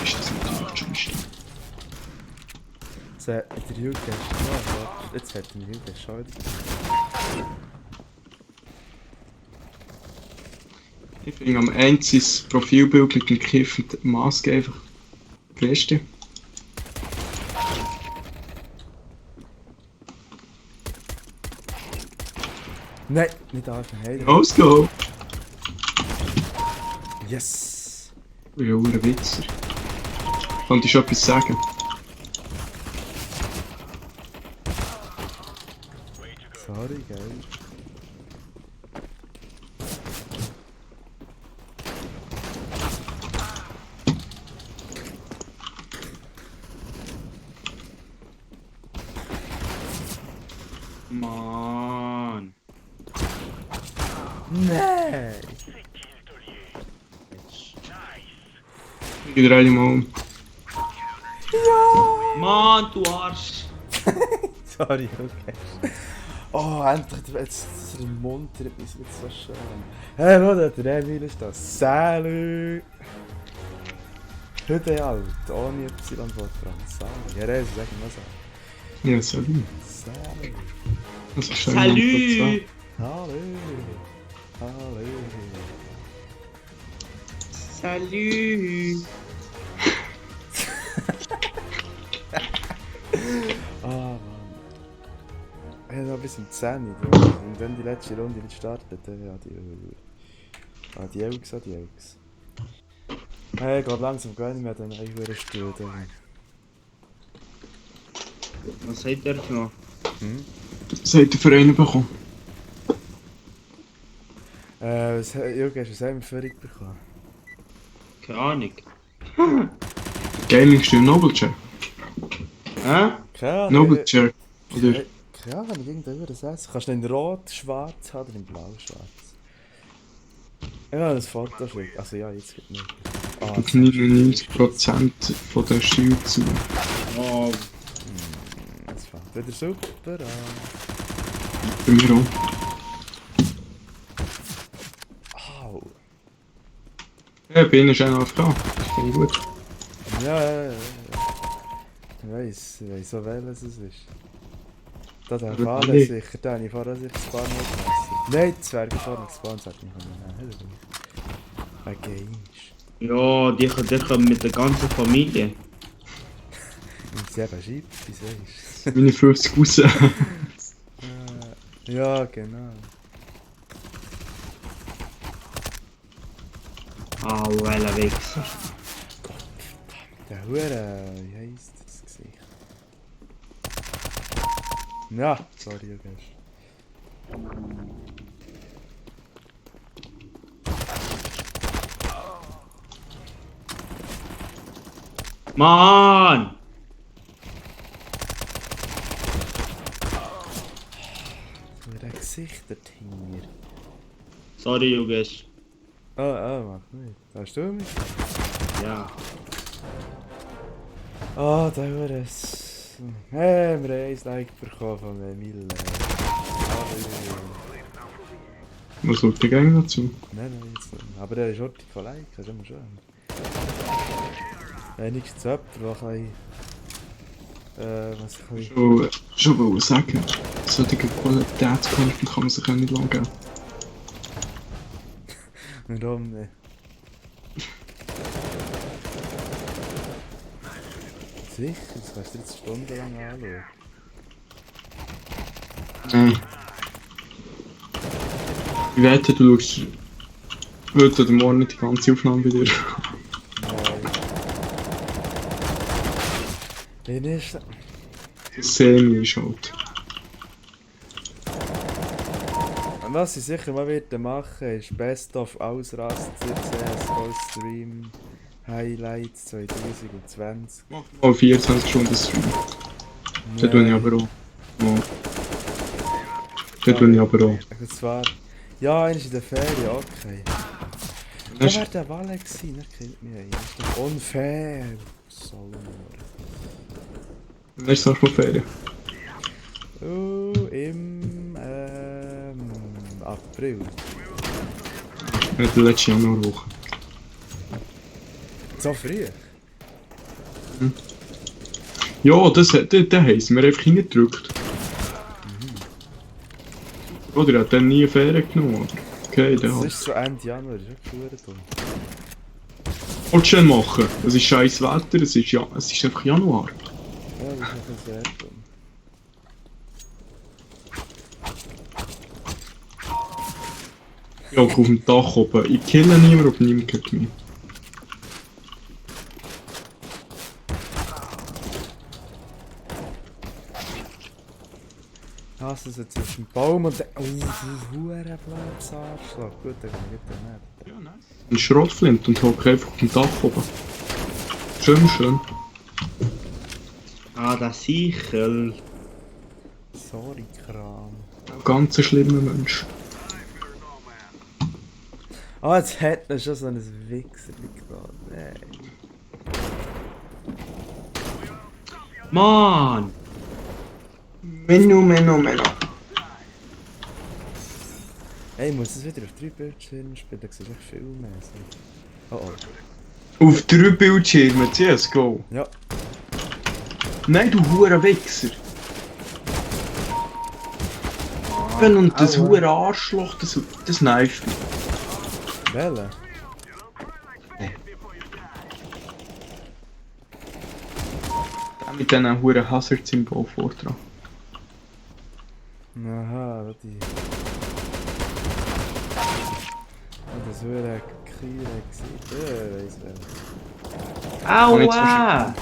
ist das natürlich schon stimmt. So, der Jugend ist ja, jetzt hat der Jugend schon wieder. Ich finde am Ende sein Profilbild mit dem Kiff und der Maske einfach Christi. Nein, nicht anfangen. Hey, Let's go! yes! Ja, ein Witzer. Kannst du schon etwas sagen? Sorry, geil. Mann. Nein! Ich drehe dich mal um. Mann, du Arsch. Sorry, okay. Oh, endlich, jetzt ist er im Mund, der hat mich jetzt so schön. Hey, Bruder, der Emil ist das. Salut! Heute alt, ohne Y-Wort dran. Salut. Ja, Reis, sag mal so. Ja, salut. Salut. Das ist schön. Salü. Hallo. Hallo. Salü. Ah, Mann. Ich habe noch bis um 10 Uhr. Und wenn die letzte Runde nicht startet, dann Adios. Hey, geht langsam gar nicht mehr, dann habe ich wieder Stunde. Was seid ihr noch? Was hat der Verein bekommen? Jürgen, hast du selber Führung bekommen? Keine Ahnung. Gaming-Stuhl Noble Chair. Hä? Keine Ahnung. Noble Chair. Oder? Keine Ahnung, irgendein das Essen. Kannst du in rot, schwarz haben oder in blau, schwarz? Ich habe ein Foto schicken. Also ja, jetzt geht nicht. Ah, 99% von der Steuer zu. Oh, das fängt wieder super an. Bei mir auch. Au. Ja, bei Ihnen ist einer AFK. Das finde ich gut. Ja. Ich weiss so welches es ist. Da der Aber Fall nee. sicher, da habe ich vorher sich gespawnt lassen. Nein, das wäre vorher gespawnt, sagt mich nicht. Ein Games. ja, die kommen mit der ganzen Familie. Und sie eben schiebt, wie sagst Meine 50 raus. du? Ja, genau. Ah, welcher Wichser. Der Hure, wie heisst das Gesicht? Ja, sorry, Jürgen. Mann! Hure Gesichter hier. Sorry, Juges. Mach nicht. Hast du mich? Ja. Ah, der Hure. Hey, wir haben ein Like bekommen von Emil. Was schaut der Gang dazu? Nein, jetzt nicht. Aber er ist ordentlich von Like, das ist immer schön. Wenigstens jemand, der ein bisschen... was ein bisschen... Schon wollen sagen, solche Qualitätskonten kann man sich auch nicht lange geben. Warum nicht? Sicher, das kannst du jetzt stundenlang anschauen. Nein. Ich wette, du schaust heute oder morgen die ganze Aufnahme bei dir. Nein. Ist... Semi ist halt. Und was ich sicher mal wieder machen ist Best of Ausraster CSGO Stream Highlights 2020. Mach mal 24 Stunden Stream. Das tue ich aber auch. Ja. Das tue ich aber auch. Und zwar... Ja, einer ist in der Ferien, okay. Da wäre der Walle gewesen, er killt mich ein. Das ist doch unfair. Solomon. Wann ist das mal Ferien? Im April. Ja, die letzte Januarwoche. So früh? Ja, den haben sie mir einfach hineingedrückt. Oder er hat dann nie eine Ferien genommen, aber okay, der Das hat... ist so Ende Januar, das ist wirklich dumm. Was schnell machen? Es ist scheiß Wetter, es ist einfach Januar. Ja, das ist einfach sehr dumm. Ja, auf dem Dach oben. Ich kille niemanden, aber niemand killt mich. Hast du es jetzt auf dem Baum und dann... Oh, du Hurenblödes Arschloch. Gut, dann kann ich nicht mehr. Ja, nice. Ein Schrottflint und hocke einfach auf dem Dach oben. Schön, schön. Ah, das Sichel. Sorry, Kram. Ganz ein schlimmer Mensch. Ah, jetzt hat er schon so ein Wichser getan. Nein. Mann! Menno. Ey, ich muss das wieder auf 3 Bildschirmen spielen, da siehst du echt viel mehr. So. Oh oh. Auf 3 Bildschirmen, CSGO. Ja. Nein, du hure Wichser. Und das hure Arschloch, das nervt mich. Welche? Der mit diesen hure Hazard-Symbol vordran. Aha, die. Oh, das wäre ein Kira gewesen. Weiss wer. Aua!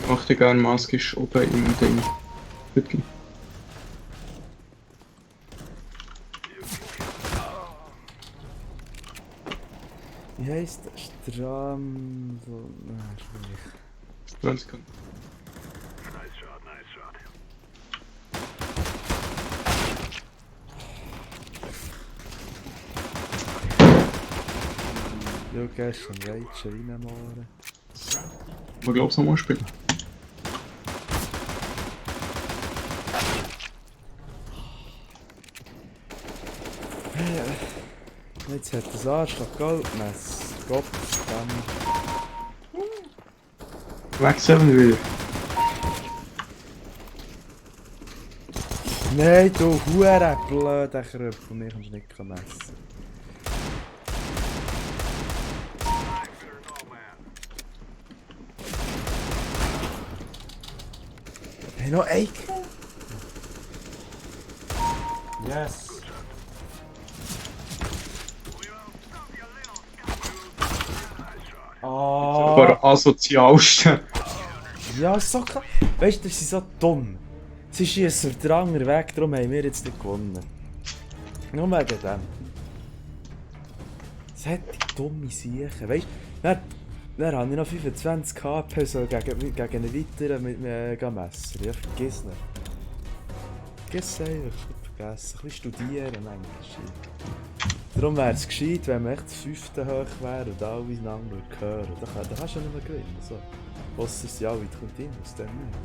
Ich möchte gerne Maske ist oben im Ding. Bitte. Wie heisst der? Stram... So... Nein, schwierig. 20 Sekunden. Ja, gestern Rage reinmachen. Aber glaubst du noch mal spielen? Jetzt hat das Arschloch Goldmess. Gott, dann... Wechseln wieder. Nein, du hure blöder Kröpfel, mir kannst du nicht messen. Hey, noch ein Kill? Yes. Oh. Aber asozialste. Ja, so klar. Weißt du, sie sind so dumm. Sie schießen auf den anderen Weg, darum haben wir jetzt nicht gewonnen. Nur wegen dem. Das hat die dumme Siechen. Weißt du, dann habe ich noch 25 HP so gegen einen weiteren mit einem Messer. Ja, vergiss nicht. Vergiss es einfach. Vergessen. Ein bisschen studieren manchmal. Darum wäre es gescheit, wenn man echt das 5. hoch wäre und alle einander hören. Dann kannst du ja nicht mehr gewinnen. So. Ausser sie alle kommt rein, aus dem nicht.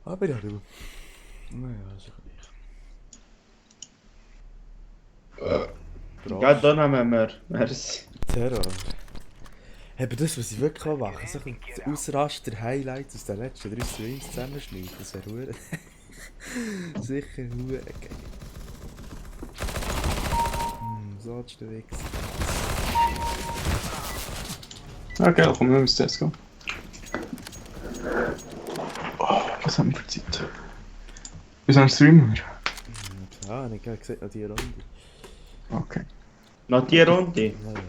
Aber ja, du. Naja, ist ja gleich. Ja, da nehmen wir. Merci. Terror. Aber das, was ich wirklich machen kann, so ein Ausraster-Highlights aus den letzten 3 Streams zusammenschneiden, das wäre hure. Sicher hure geil. So hast du Wichs. Okay, komm, wir müssen jetzt gehen. Oh, was haben wir für Zeit? Wir sind am Streamer. Ja, ich habe gesehen, noch die Runde. Okay. Noch die Runde. Ja, ja.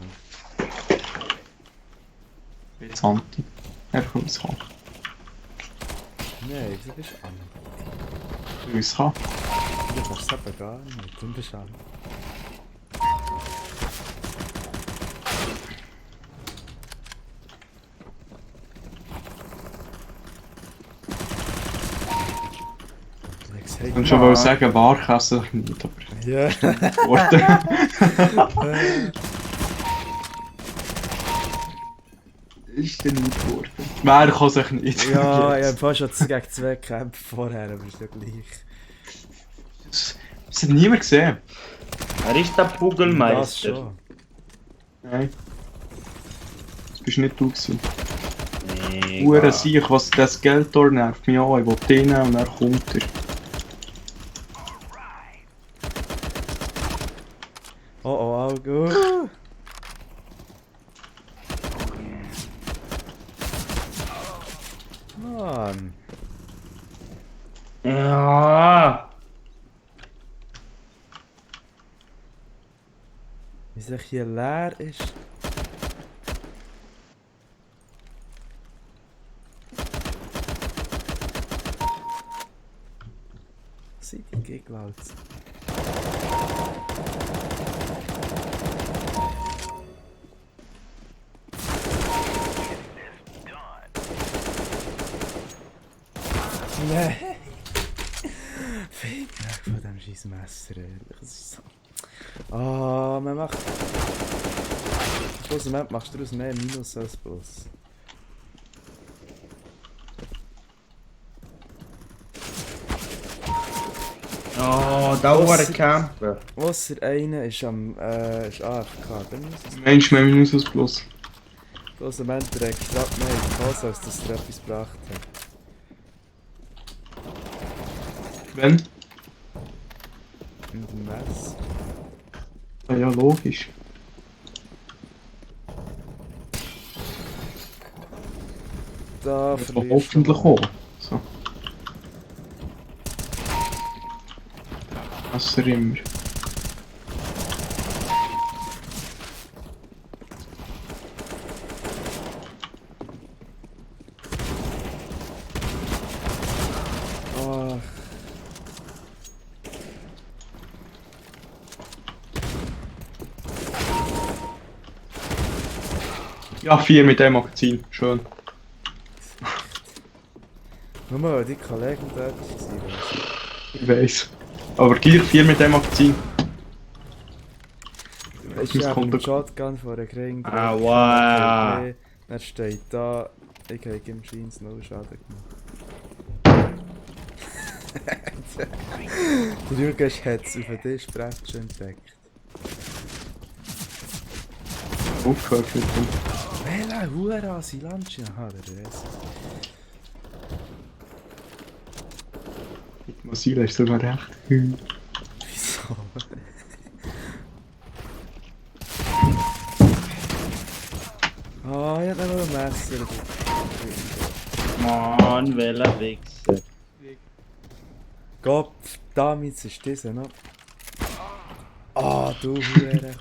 Jetzt Anti. Einfach um es kann. Nein, du bist an. Um es kann. Du kannst es eben gar nicht, du bist an. Ich kann schon mal sagen, Warkäse nicht, aber... Ja. Worte. Ist denn nicht geworden? Wer kann sich nicht? Ja, ich habe fast schon gegen 2 gekämpft vorher, aber ist ja gleich. Das hat niemand gesehen. Er ist der Das Pugelmeister. schon. Nein. Das bist nicht du gewesen. Nee. Hure Sieg, was das Geld dort nervt mich an. Ich will den nehmen und dann kommt er. Oh oh, Auge. Mann. Ja. Wie es hier leer ist. Seid ihr geklaut? Nein! Fick weg von dem scheiß Messer, ehrlich. Das ist so. Ah, man macht. Schlussendlich machst du daraus mehr Minus als Plus. Oh, Dauercampen. Ausser einer ist ist AFK, dann muss es. Mensch, mehr Minus als Plus. Schlussendlich direkt gerade mehr in die Hose, als dass er etwas gebracht hat. Wenn? Mit dem Messer. Ja, logisch. Da Wird verlierst hoffentlich du. auch. So. Messer immer. Ach. Ja, 4 mit dem Magazin. Schön. Nur mal, die Kollegen dort waren. Ich weiss. Aber gleich 4 mit dem Magazin. Weißt muss du, ich habe kommen. einen Shotgun vor der Kring. Aua. Dann steht da, ich habe im Scheins 0 Schaden gemacht. Der Jürgen hat es auf den Tisch praktisch entdeckt. Aufgehört mit dem. Welcher Hure Asilanci? Aha, der Rest. Mit Masila ist sogar recht. Wieso? Ah, ich hab noch ein Messer. Mann, welcher Wichser. Gott, damit ist dieser noch. Ah, du Hure.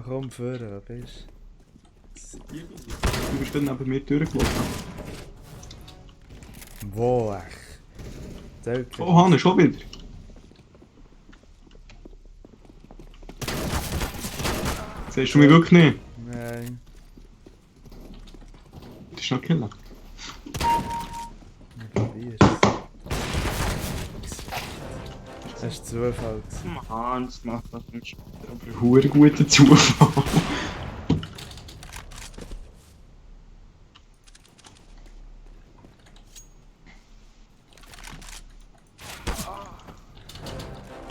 Komm vorne, wo bist Du bist dann neben mir durchgelaufen. du? Wo echt? Zelke. Oh, Hanne, schon wieder. Siehst du mich wirklich nicht? Nein. Das ist noch Killer. Ich probier's. Das war Zufall. Hans macht das nicht. Aber ein hure guter Zufall.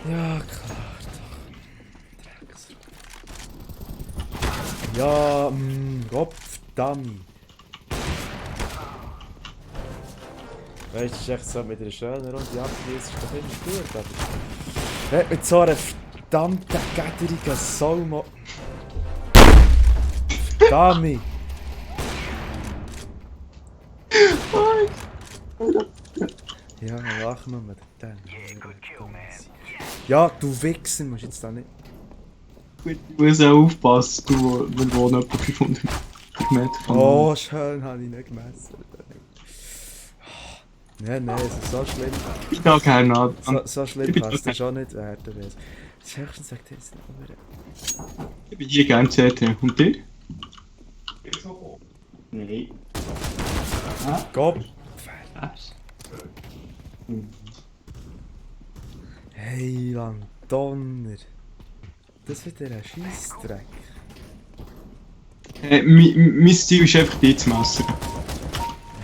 Ja, klar doch. Drecksrohr. Ja, Gottverdammt. Weißt du, es ist echt so mit einer schönen Runde abschließt, ist doch immer gut, aber... Wenn mit so einer verdammten, gäderigen Salmo... Verdammt! Ja, lach nur mit dem. Ja, du Wichser, musst jetzt da nicht... Gut, du musst auch aufpassen, du, wenn du noch etwa 500 Meter von Oh, schön, habe ich nicht gemessen. Nein, nein, es ist so schlimm. Ich da gerne an. So schlimm kann es dir schon nicht werden. Das höchstens sagt er jetzt nicht. Ich bin hier gerne CT. Und dir? Nee. Gott! Was? Hey, Land Donner! Das wird ein Scheissdreck. Mein Ziel ist einfach die zu messen.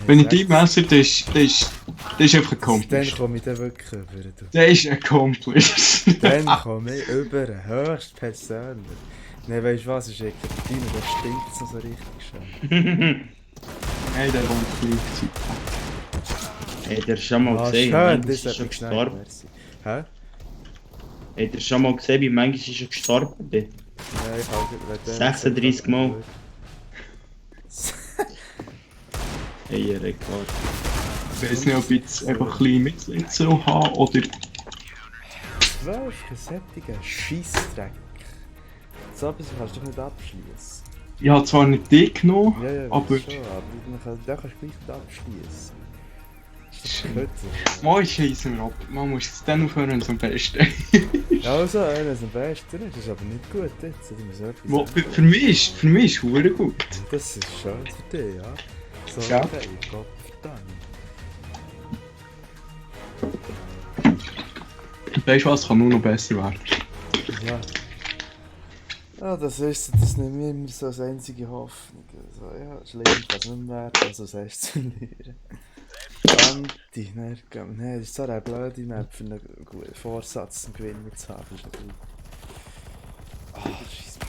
Wenn ich die messe, das ist einfach ein Dann Accomplish. komme ich dann wirklich über. Du. Der ist ein Accomplish. Dann komme ich über, höchst persönlich. Nein, weißt du was, ich schicke dir rein, der stinkt so richtig schön. Nein, der wohnt gleichzeitig. Habt ihr schon mal Ah, gesehen, wie schön, manchmal das ist hat schon mich schnell gestorben? merci. Hä? Habt ihr schon mal gesehen, wie manchmal ich schon gestorben bin? Nein, ich habe 36 Mal. Hey, Rekord. Ich weiß nicht, ob ich jetzt einfach ein bisschen Mitleid soll haben oder... 12 gesättigen Scheissdreck. So etwas kannst du doch nicht abschließen. Ich habe zwar nicht die genommen, Ja, aber... schon, aber den kannst du gleich nicht abschließen. Das ist doch Kötter. Mal schießen wir ab. Man muss es dann aufhören, wenn es am besten Ja, also, einer ist am besten, das ist aber nicht gut jetzt. Ich muss etwas Mo- sagen. Für mich ist es verdammt gut. Das ist schön für dich, ja. So, Ja. okay, Gott verdammt. Weißt du was, kann nur noch besser werden. Ja. Ja, das ist das nehme ich immer so als einzige Hoffnung. Also, ja, schlimm kann es nicht mehr werden, also das heißt zu verlieren. Nein, das ist so eine blöde Map für einen guten Vorsatz zum Gewinnen zu haben. Ist nicht gut. Ah, scheiße.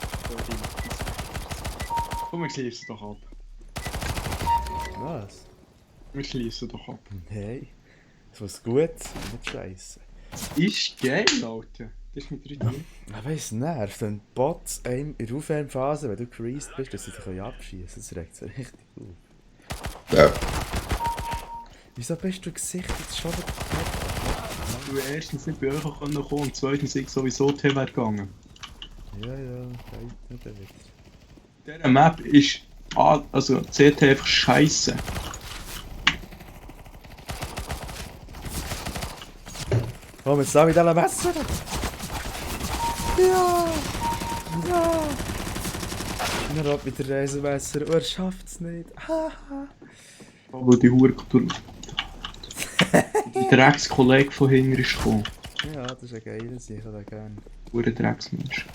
Komm, wir schließen doch ab. Was? Wir schließen doch ab. Nein. Das ist gut, nicht scheiße. Ist geil, Alter. Das ist mit drin. Aber es nervt, wenn Bots einem in der Aufwärmphase, wenn du greased bist, dass sie dich abschießen. Das regt so richtig auf. Ja. Wieso bist du gesichtet schon wieder? Du erstens nicht bei euch kommen und zweitens ich sowieso TV gegangen. Ja, geht nicht wieder. Diese Map ist... also CT einfach scheiße. Komm, jetzt da mit diesem Messer! Ja! Ja! Und er hat mit der Reisemesser und er schafft es nicht. Haha! Aber die Hure... Der Dreckskollege von hinten ist gekommen. Ja, das ist ein geiler Sieg, ich habe gerne. Hure Drecksmensch.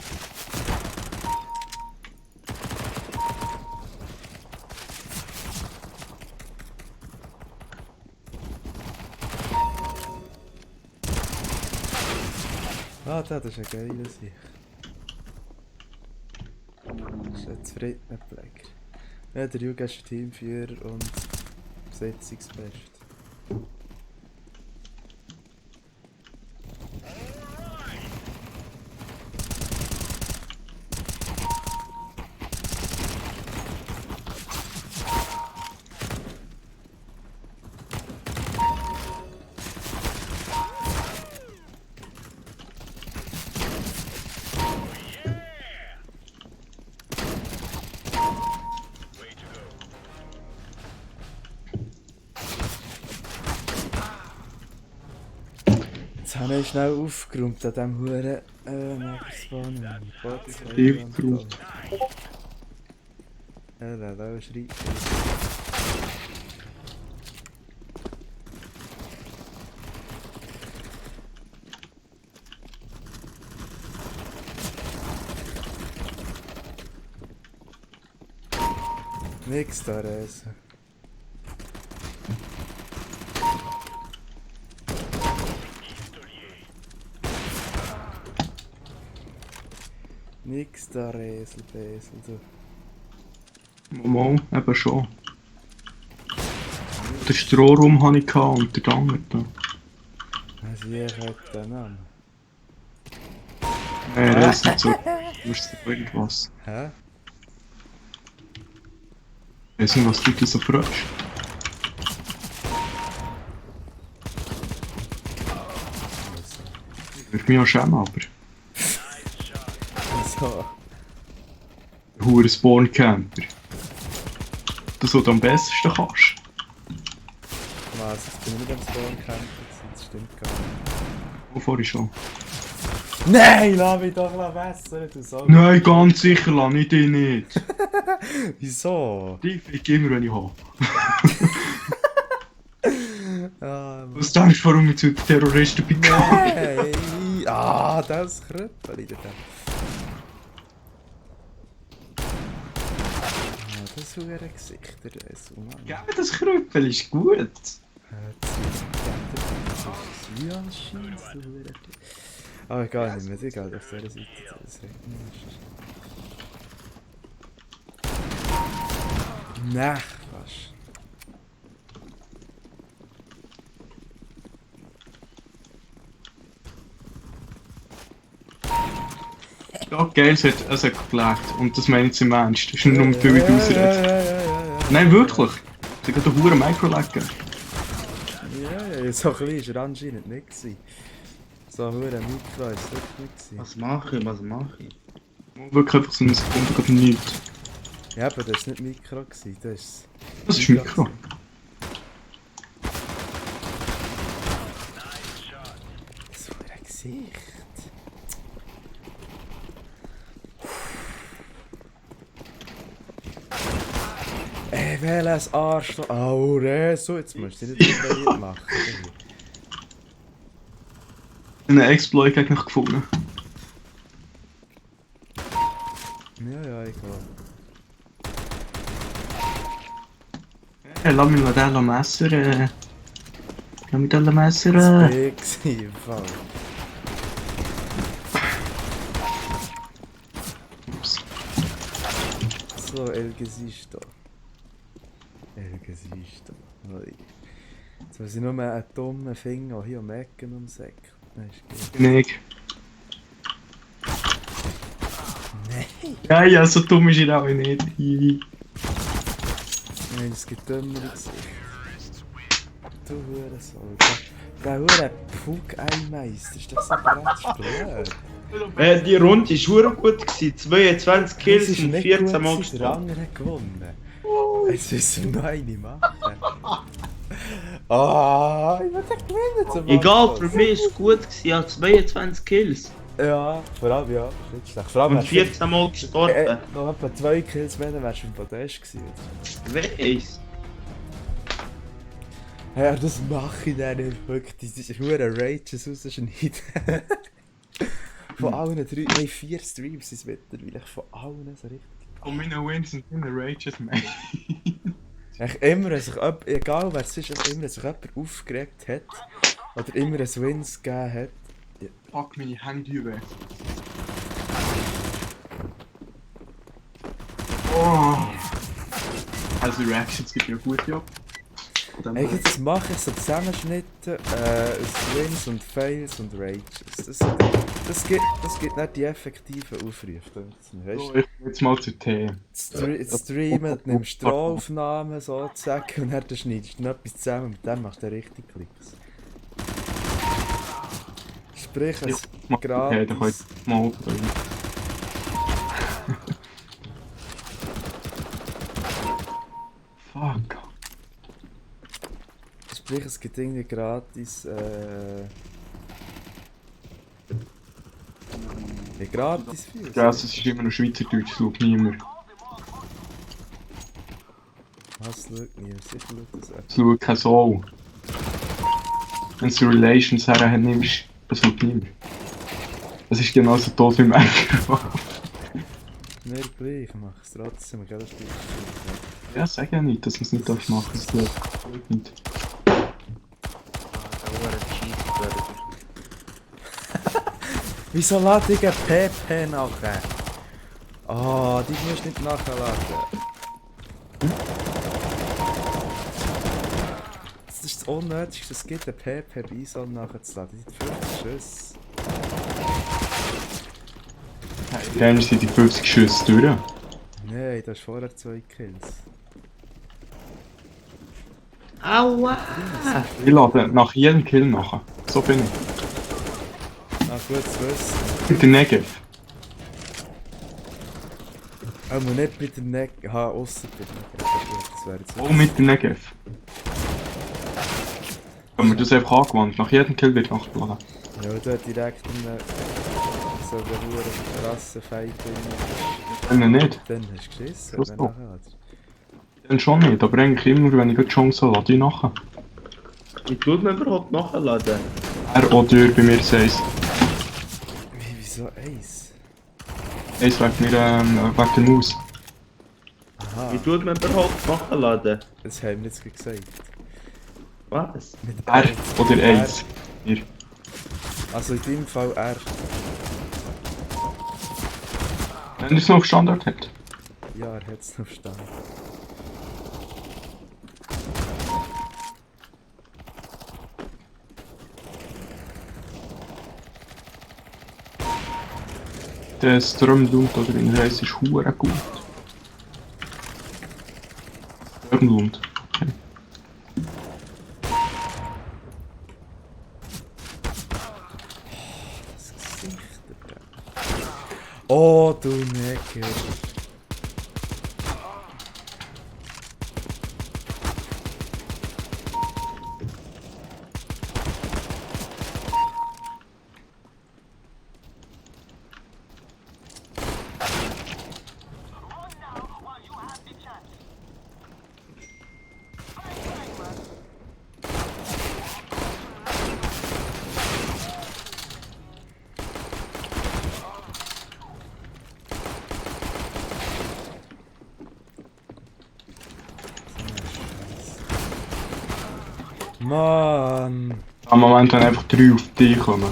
Ah, das ist ein geiler Sieg. Das ist ein zufriedener Player. Ja, der Jugend ist Teamführer und Besetzungsbest. Jetzt habe ich schnell aufgeräumt an diesem Huren Megaspawn. Aufgeräumt. Ja, da schreit. Nix da, Rese. Nix da, Resel, Besel, du. Mal, eben schon. Den Strohraum hatte ich und den Danger da. Also ich hab den Namen. Nein, das ist nicht so. Du musst doch irgendwas. Hä? Ich weiß nicht, was du dich so fragst. Ich würde mich auch schämen, aber... So. Hure Spawn-Camper. Das, was du am besten kannst. Was? Jetzt bin ich nicht am Spawn-Camp, das stimmt gar nicht. Wo vorhin schon? Nein, lass mich doch besser, du sagst. Nein, ganz sicher, lass ich dich nicht. Wieso? Die fick immer, wenn ich habe. Was? Was denkst du, warum ich zu den Terroristen bin? Hey! Ah, das Kröppel da. das hure Gesichter, so Mann. Ja, das Krüppel ist gut. Ja, anscheinend, so hure. Aber egal, nicht mehr, egal, auf dieser Seite, das regt mich nicht. Nein, fast. Ja, geil, es hat gepflegt. Und das meine ich zum Ernst. Das ist nicht nur viel, wie du ausredest. Ja. Nein, wirklich. Es hat einen hohen Micro-Lag gegeben. Ja, so klein war er anscheinend nicht gewesen. So hure Mikro ist es wirklich nicht gewesen. Was mache ich? Wirklich einfach so eine Sekunde, gerade nichts. Ja, aber das war nicht Mikro gewesen, das ist... Das ist Mikro. So ein Gesicht. Welches Arschloch. Oh, so, jetzt musst du dich nicht beliebt machen. Einen Exploit gegen mich gefunden. Ja, egal. Lass mich mal den messern. Lass mich den Das messern. war im Fall. So, El Gesisto. El Gesisto. Jetzt muss ich nur einen dummen Finger hier am Ecken umsäckeln. Nein, ist gut. Nicht. Nein! Ja, ja, so dumm ist er auch nicht. Nein, es gibt dümmere Gesichter. Du Hurensohn. Der hure Pfug-Einmeister ist doch so blöd. Die Runde war verdammt gut gewesen. 22 Kills Das ist und nicht 14 gut Mal gewesen, der gestorben. andere hat gewonnen. Jetzt müssen wir noch eine machen. Ah, ich will den gewinnen zum Egal, Abschluss. für mich war es gut gewesen. Ich habe 22 Kills Ja, vor allem ja, das ist nicht schlecht. Vor allem und 14 Mal gestorben. noch etwa 2 Kills mehr, dann wärst du im Podest gewesen. Weiss. Ja, das mache ich dann nicht wirklich. Diese hure Rages rausschneiden. Von allen 3, nein 4 Streams sind es mittlerweile. Von allen so richtig. Und meine Wins sind in den Rages, man. Echt immer, wenn sich egal wer es ist, immer wenn sich jemand aufgeregt hat oder immer ein Wins gegeben hat. Fuck, meine Hände weh. Oh. Also Reactions gibt ja gut, ja. Eigentlich das mache ich so Zusammenschnitte aus Wins und Fails und Rages. Das gibt nicht die effektiven Aufrufe. Weißt So, du? ich bin jetzt mal zu Tee. Streamen, du nimmst Strohaufnahmen sozusagen und dann schneidest du noch etwas zusammen und dann machst du richtig Klicks. Sprich, es Okay, dann kann gratis. ich mal. Fuck. Sprich, es gibt irgendwie gratis. Gratis für uns. Ja, es ist immer noch Schweizerdeutsch, das schaut niemand. Was schaut niemand? Sicher schaut das Das schaut keine Sau. Wenn du Relations hernimmst, das schaut niemand. Das ist genauso tot wie im Eingriff. Mir gleich, ich mach es trotzdem, gell? Das ist Ja, sag ja nicht, dass man es nicht machen darf. Das geht nicht. Wieso lade ich ein PP nachher? Oh, die musst du nicht nachladen. Das ist das Unnötigste, es gibt ein PP Bison nachzuladen. Die 50 Schüsse. Dann sind die 50 Schüsse durch. Nein, du hast vorher 2 Kills. Aua! Ich lade nach jedem Kill nachher. So bin ich. Ah, gut zu wissen. Mit der Negev. Aber nicht bei der Neck. Ha, ausser bei der Neck. Das wäre jetzt Oh, mit der Negev. Wenn man das einfach angewandt, nach jedem Kill wird nachgeladen. Ja, du hast direkt einen so einen krassen Fight drin. Wenn nicht, Dann hast du geschissen, Was wenn so? nachher. dann schon nicht. Aber eigentlich immer, wenn ich die Chance habe, lade ich nachher. Wie tut man überhaupt nachladen? Er oder bei mir 6. Wieso Ace? Eins wegen der Maus. Aha, Wie tut man überhaupt machen laden? das haben wir jetzt gesagt. Was? Mit R oder 1? Hier. Also in deinem Fall R. Wenn ihr es noch auf Standard habt. Ja, er hat es noch stehen. Der Strömlund oder wie er heisst, ist hure gut. Strömlund. Okay. Das Gesicht, Alter. Oh, du Necker. Mann! Am Moment, wenn einfach 3 auf dich kommen.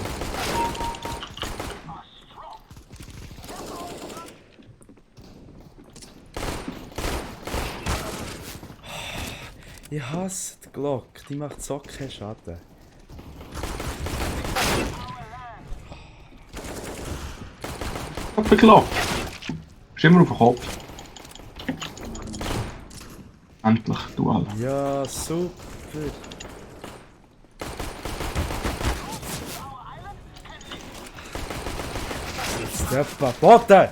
Ich hasse die Glock, die macht so keinen Schaden. Kopfgeklappt. Ist immer auf den Kopf. Endlich, Duell. Ja, super! Jetzt der Boden!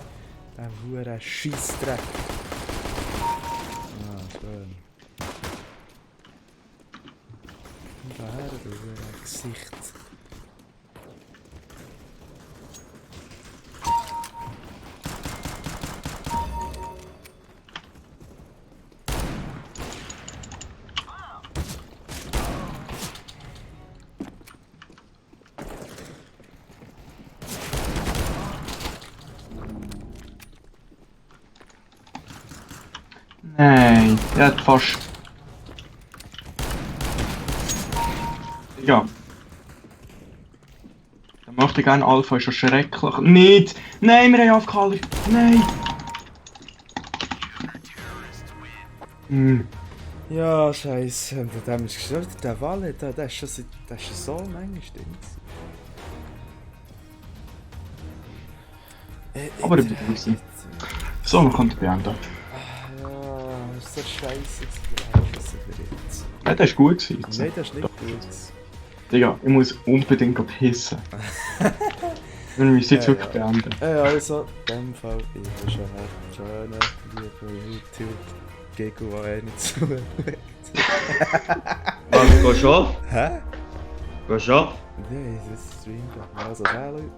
Ein verdammter Scheissdreck! Ah, schön. Komm daher, du verdammter Gesicht! Nein, der hat fast. Ja. Der möchte gerne Alpha, ist ja schrecklich. Nicht! Nein, wir haben Aufkaller! Nein! Hm. Ja, scheiße, und der ist gestört, der Walle, der ist schon so manchmal stimmt's. Aber ich bin draußen. So, man kann beenden. Ja, ist so scheiße jetzt. Ja, das war gut gewesen. Nein, das ist nicht gut. Digga, ich muss unbedingt pissen. Wir müssen jetzt wirklich beenden. Ja, also, in dem Fall, ich wünsche euch einen schönen, lieben YouTube-Giggle, der nicht zuschaut. Was, gehst du auf? Hä? Gehst du auf? Nein, das ist streamen. Also, ciao, Leute.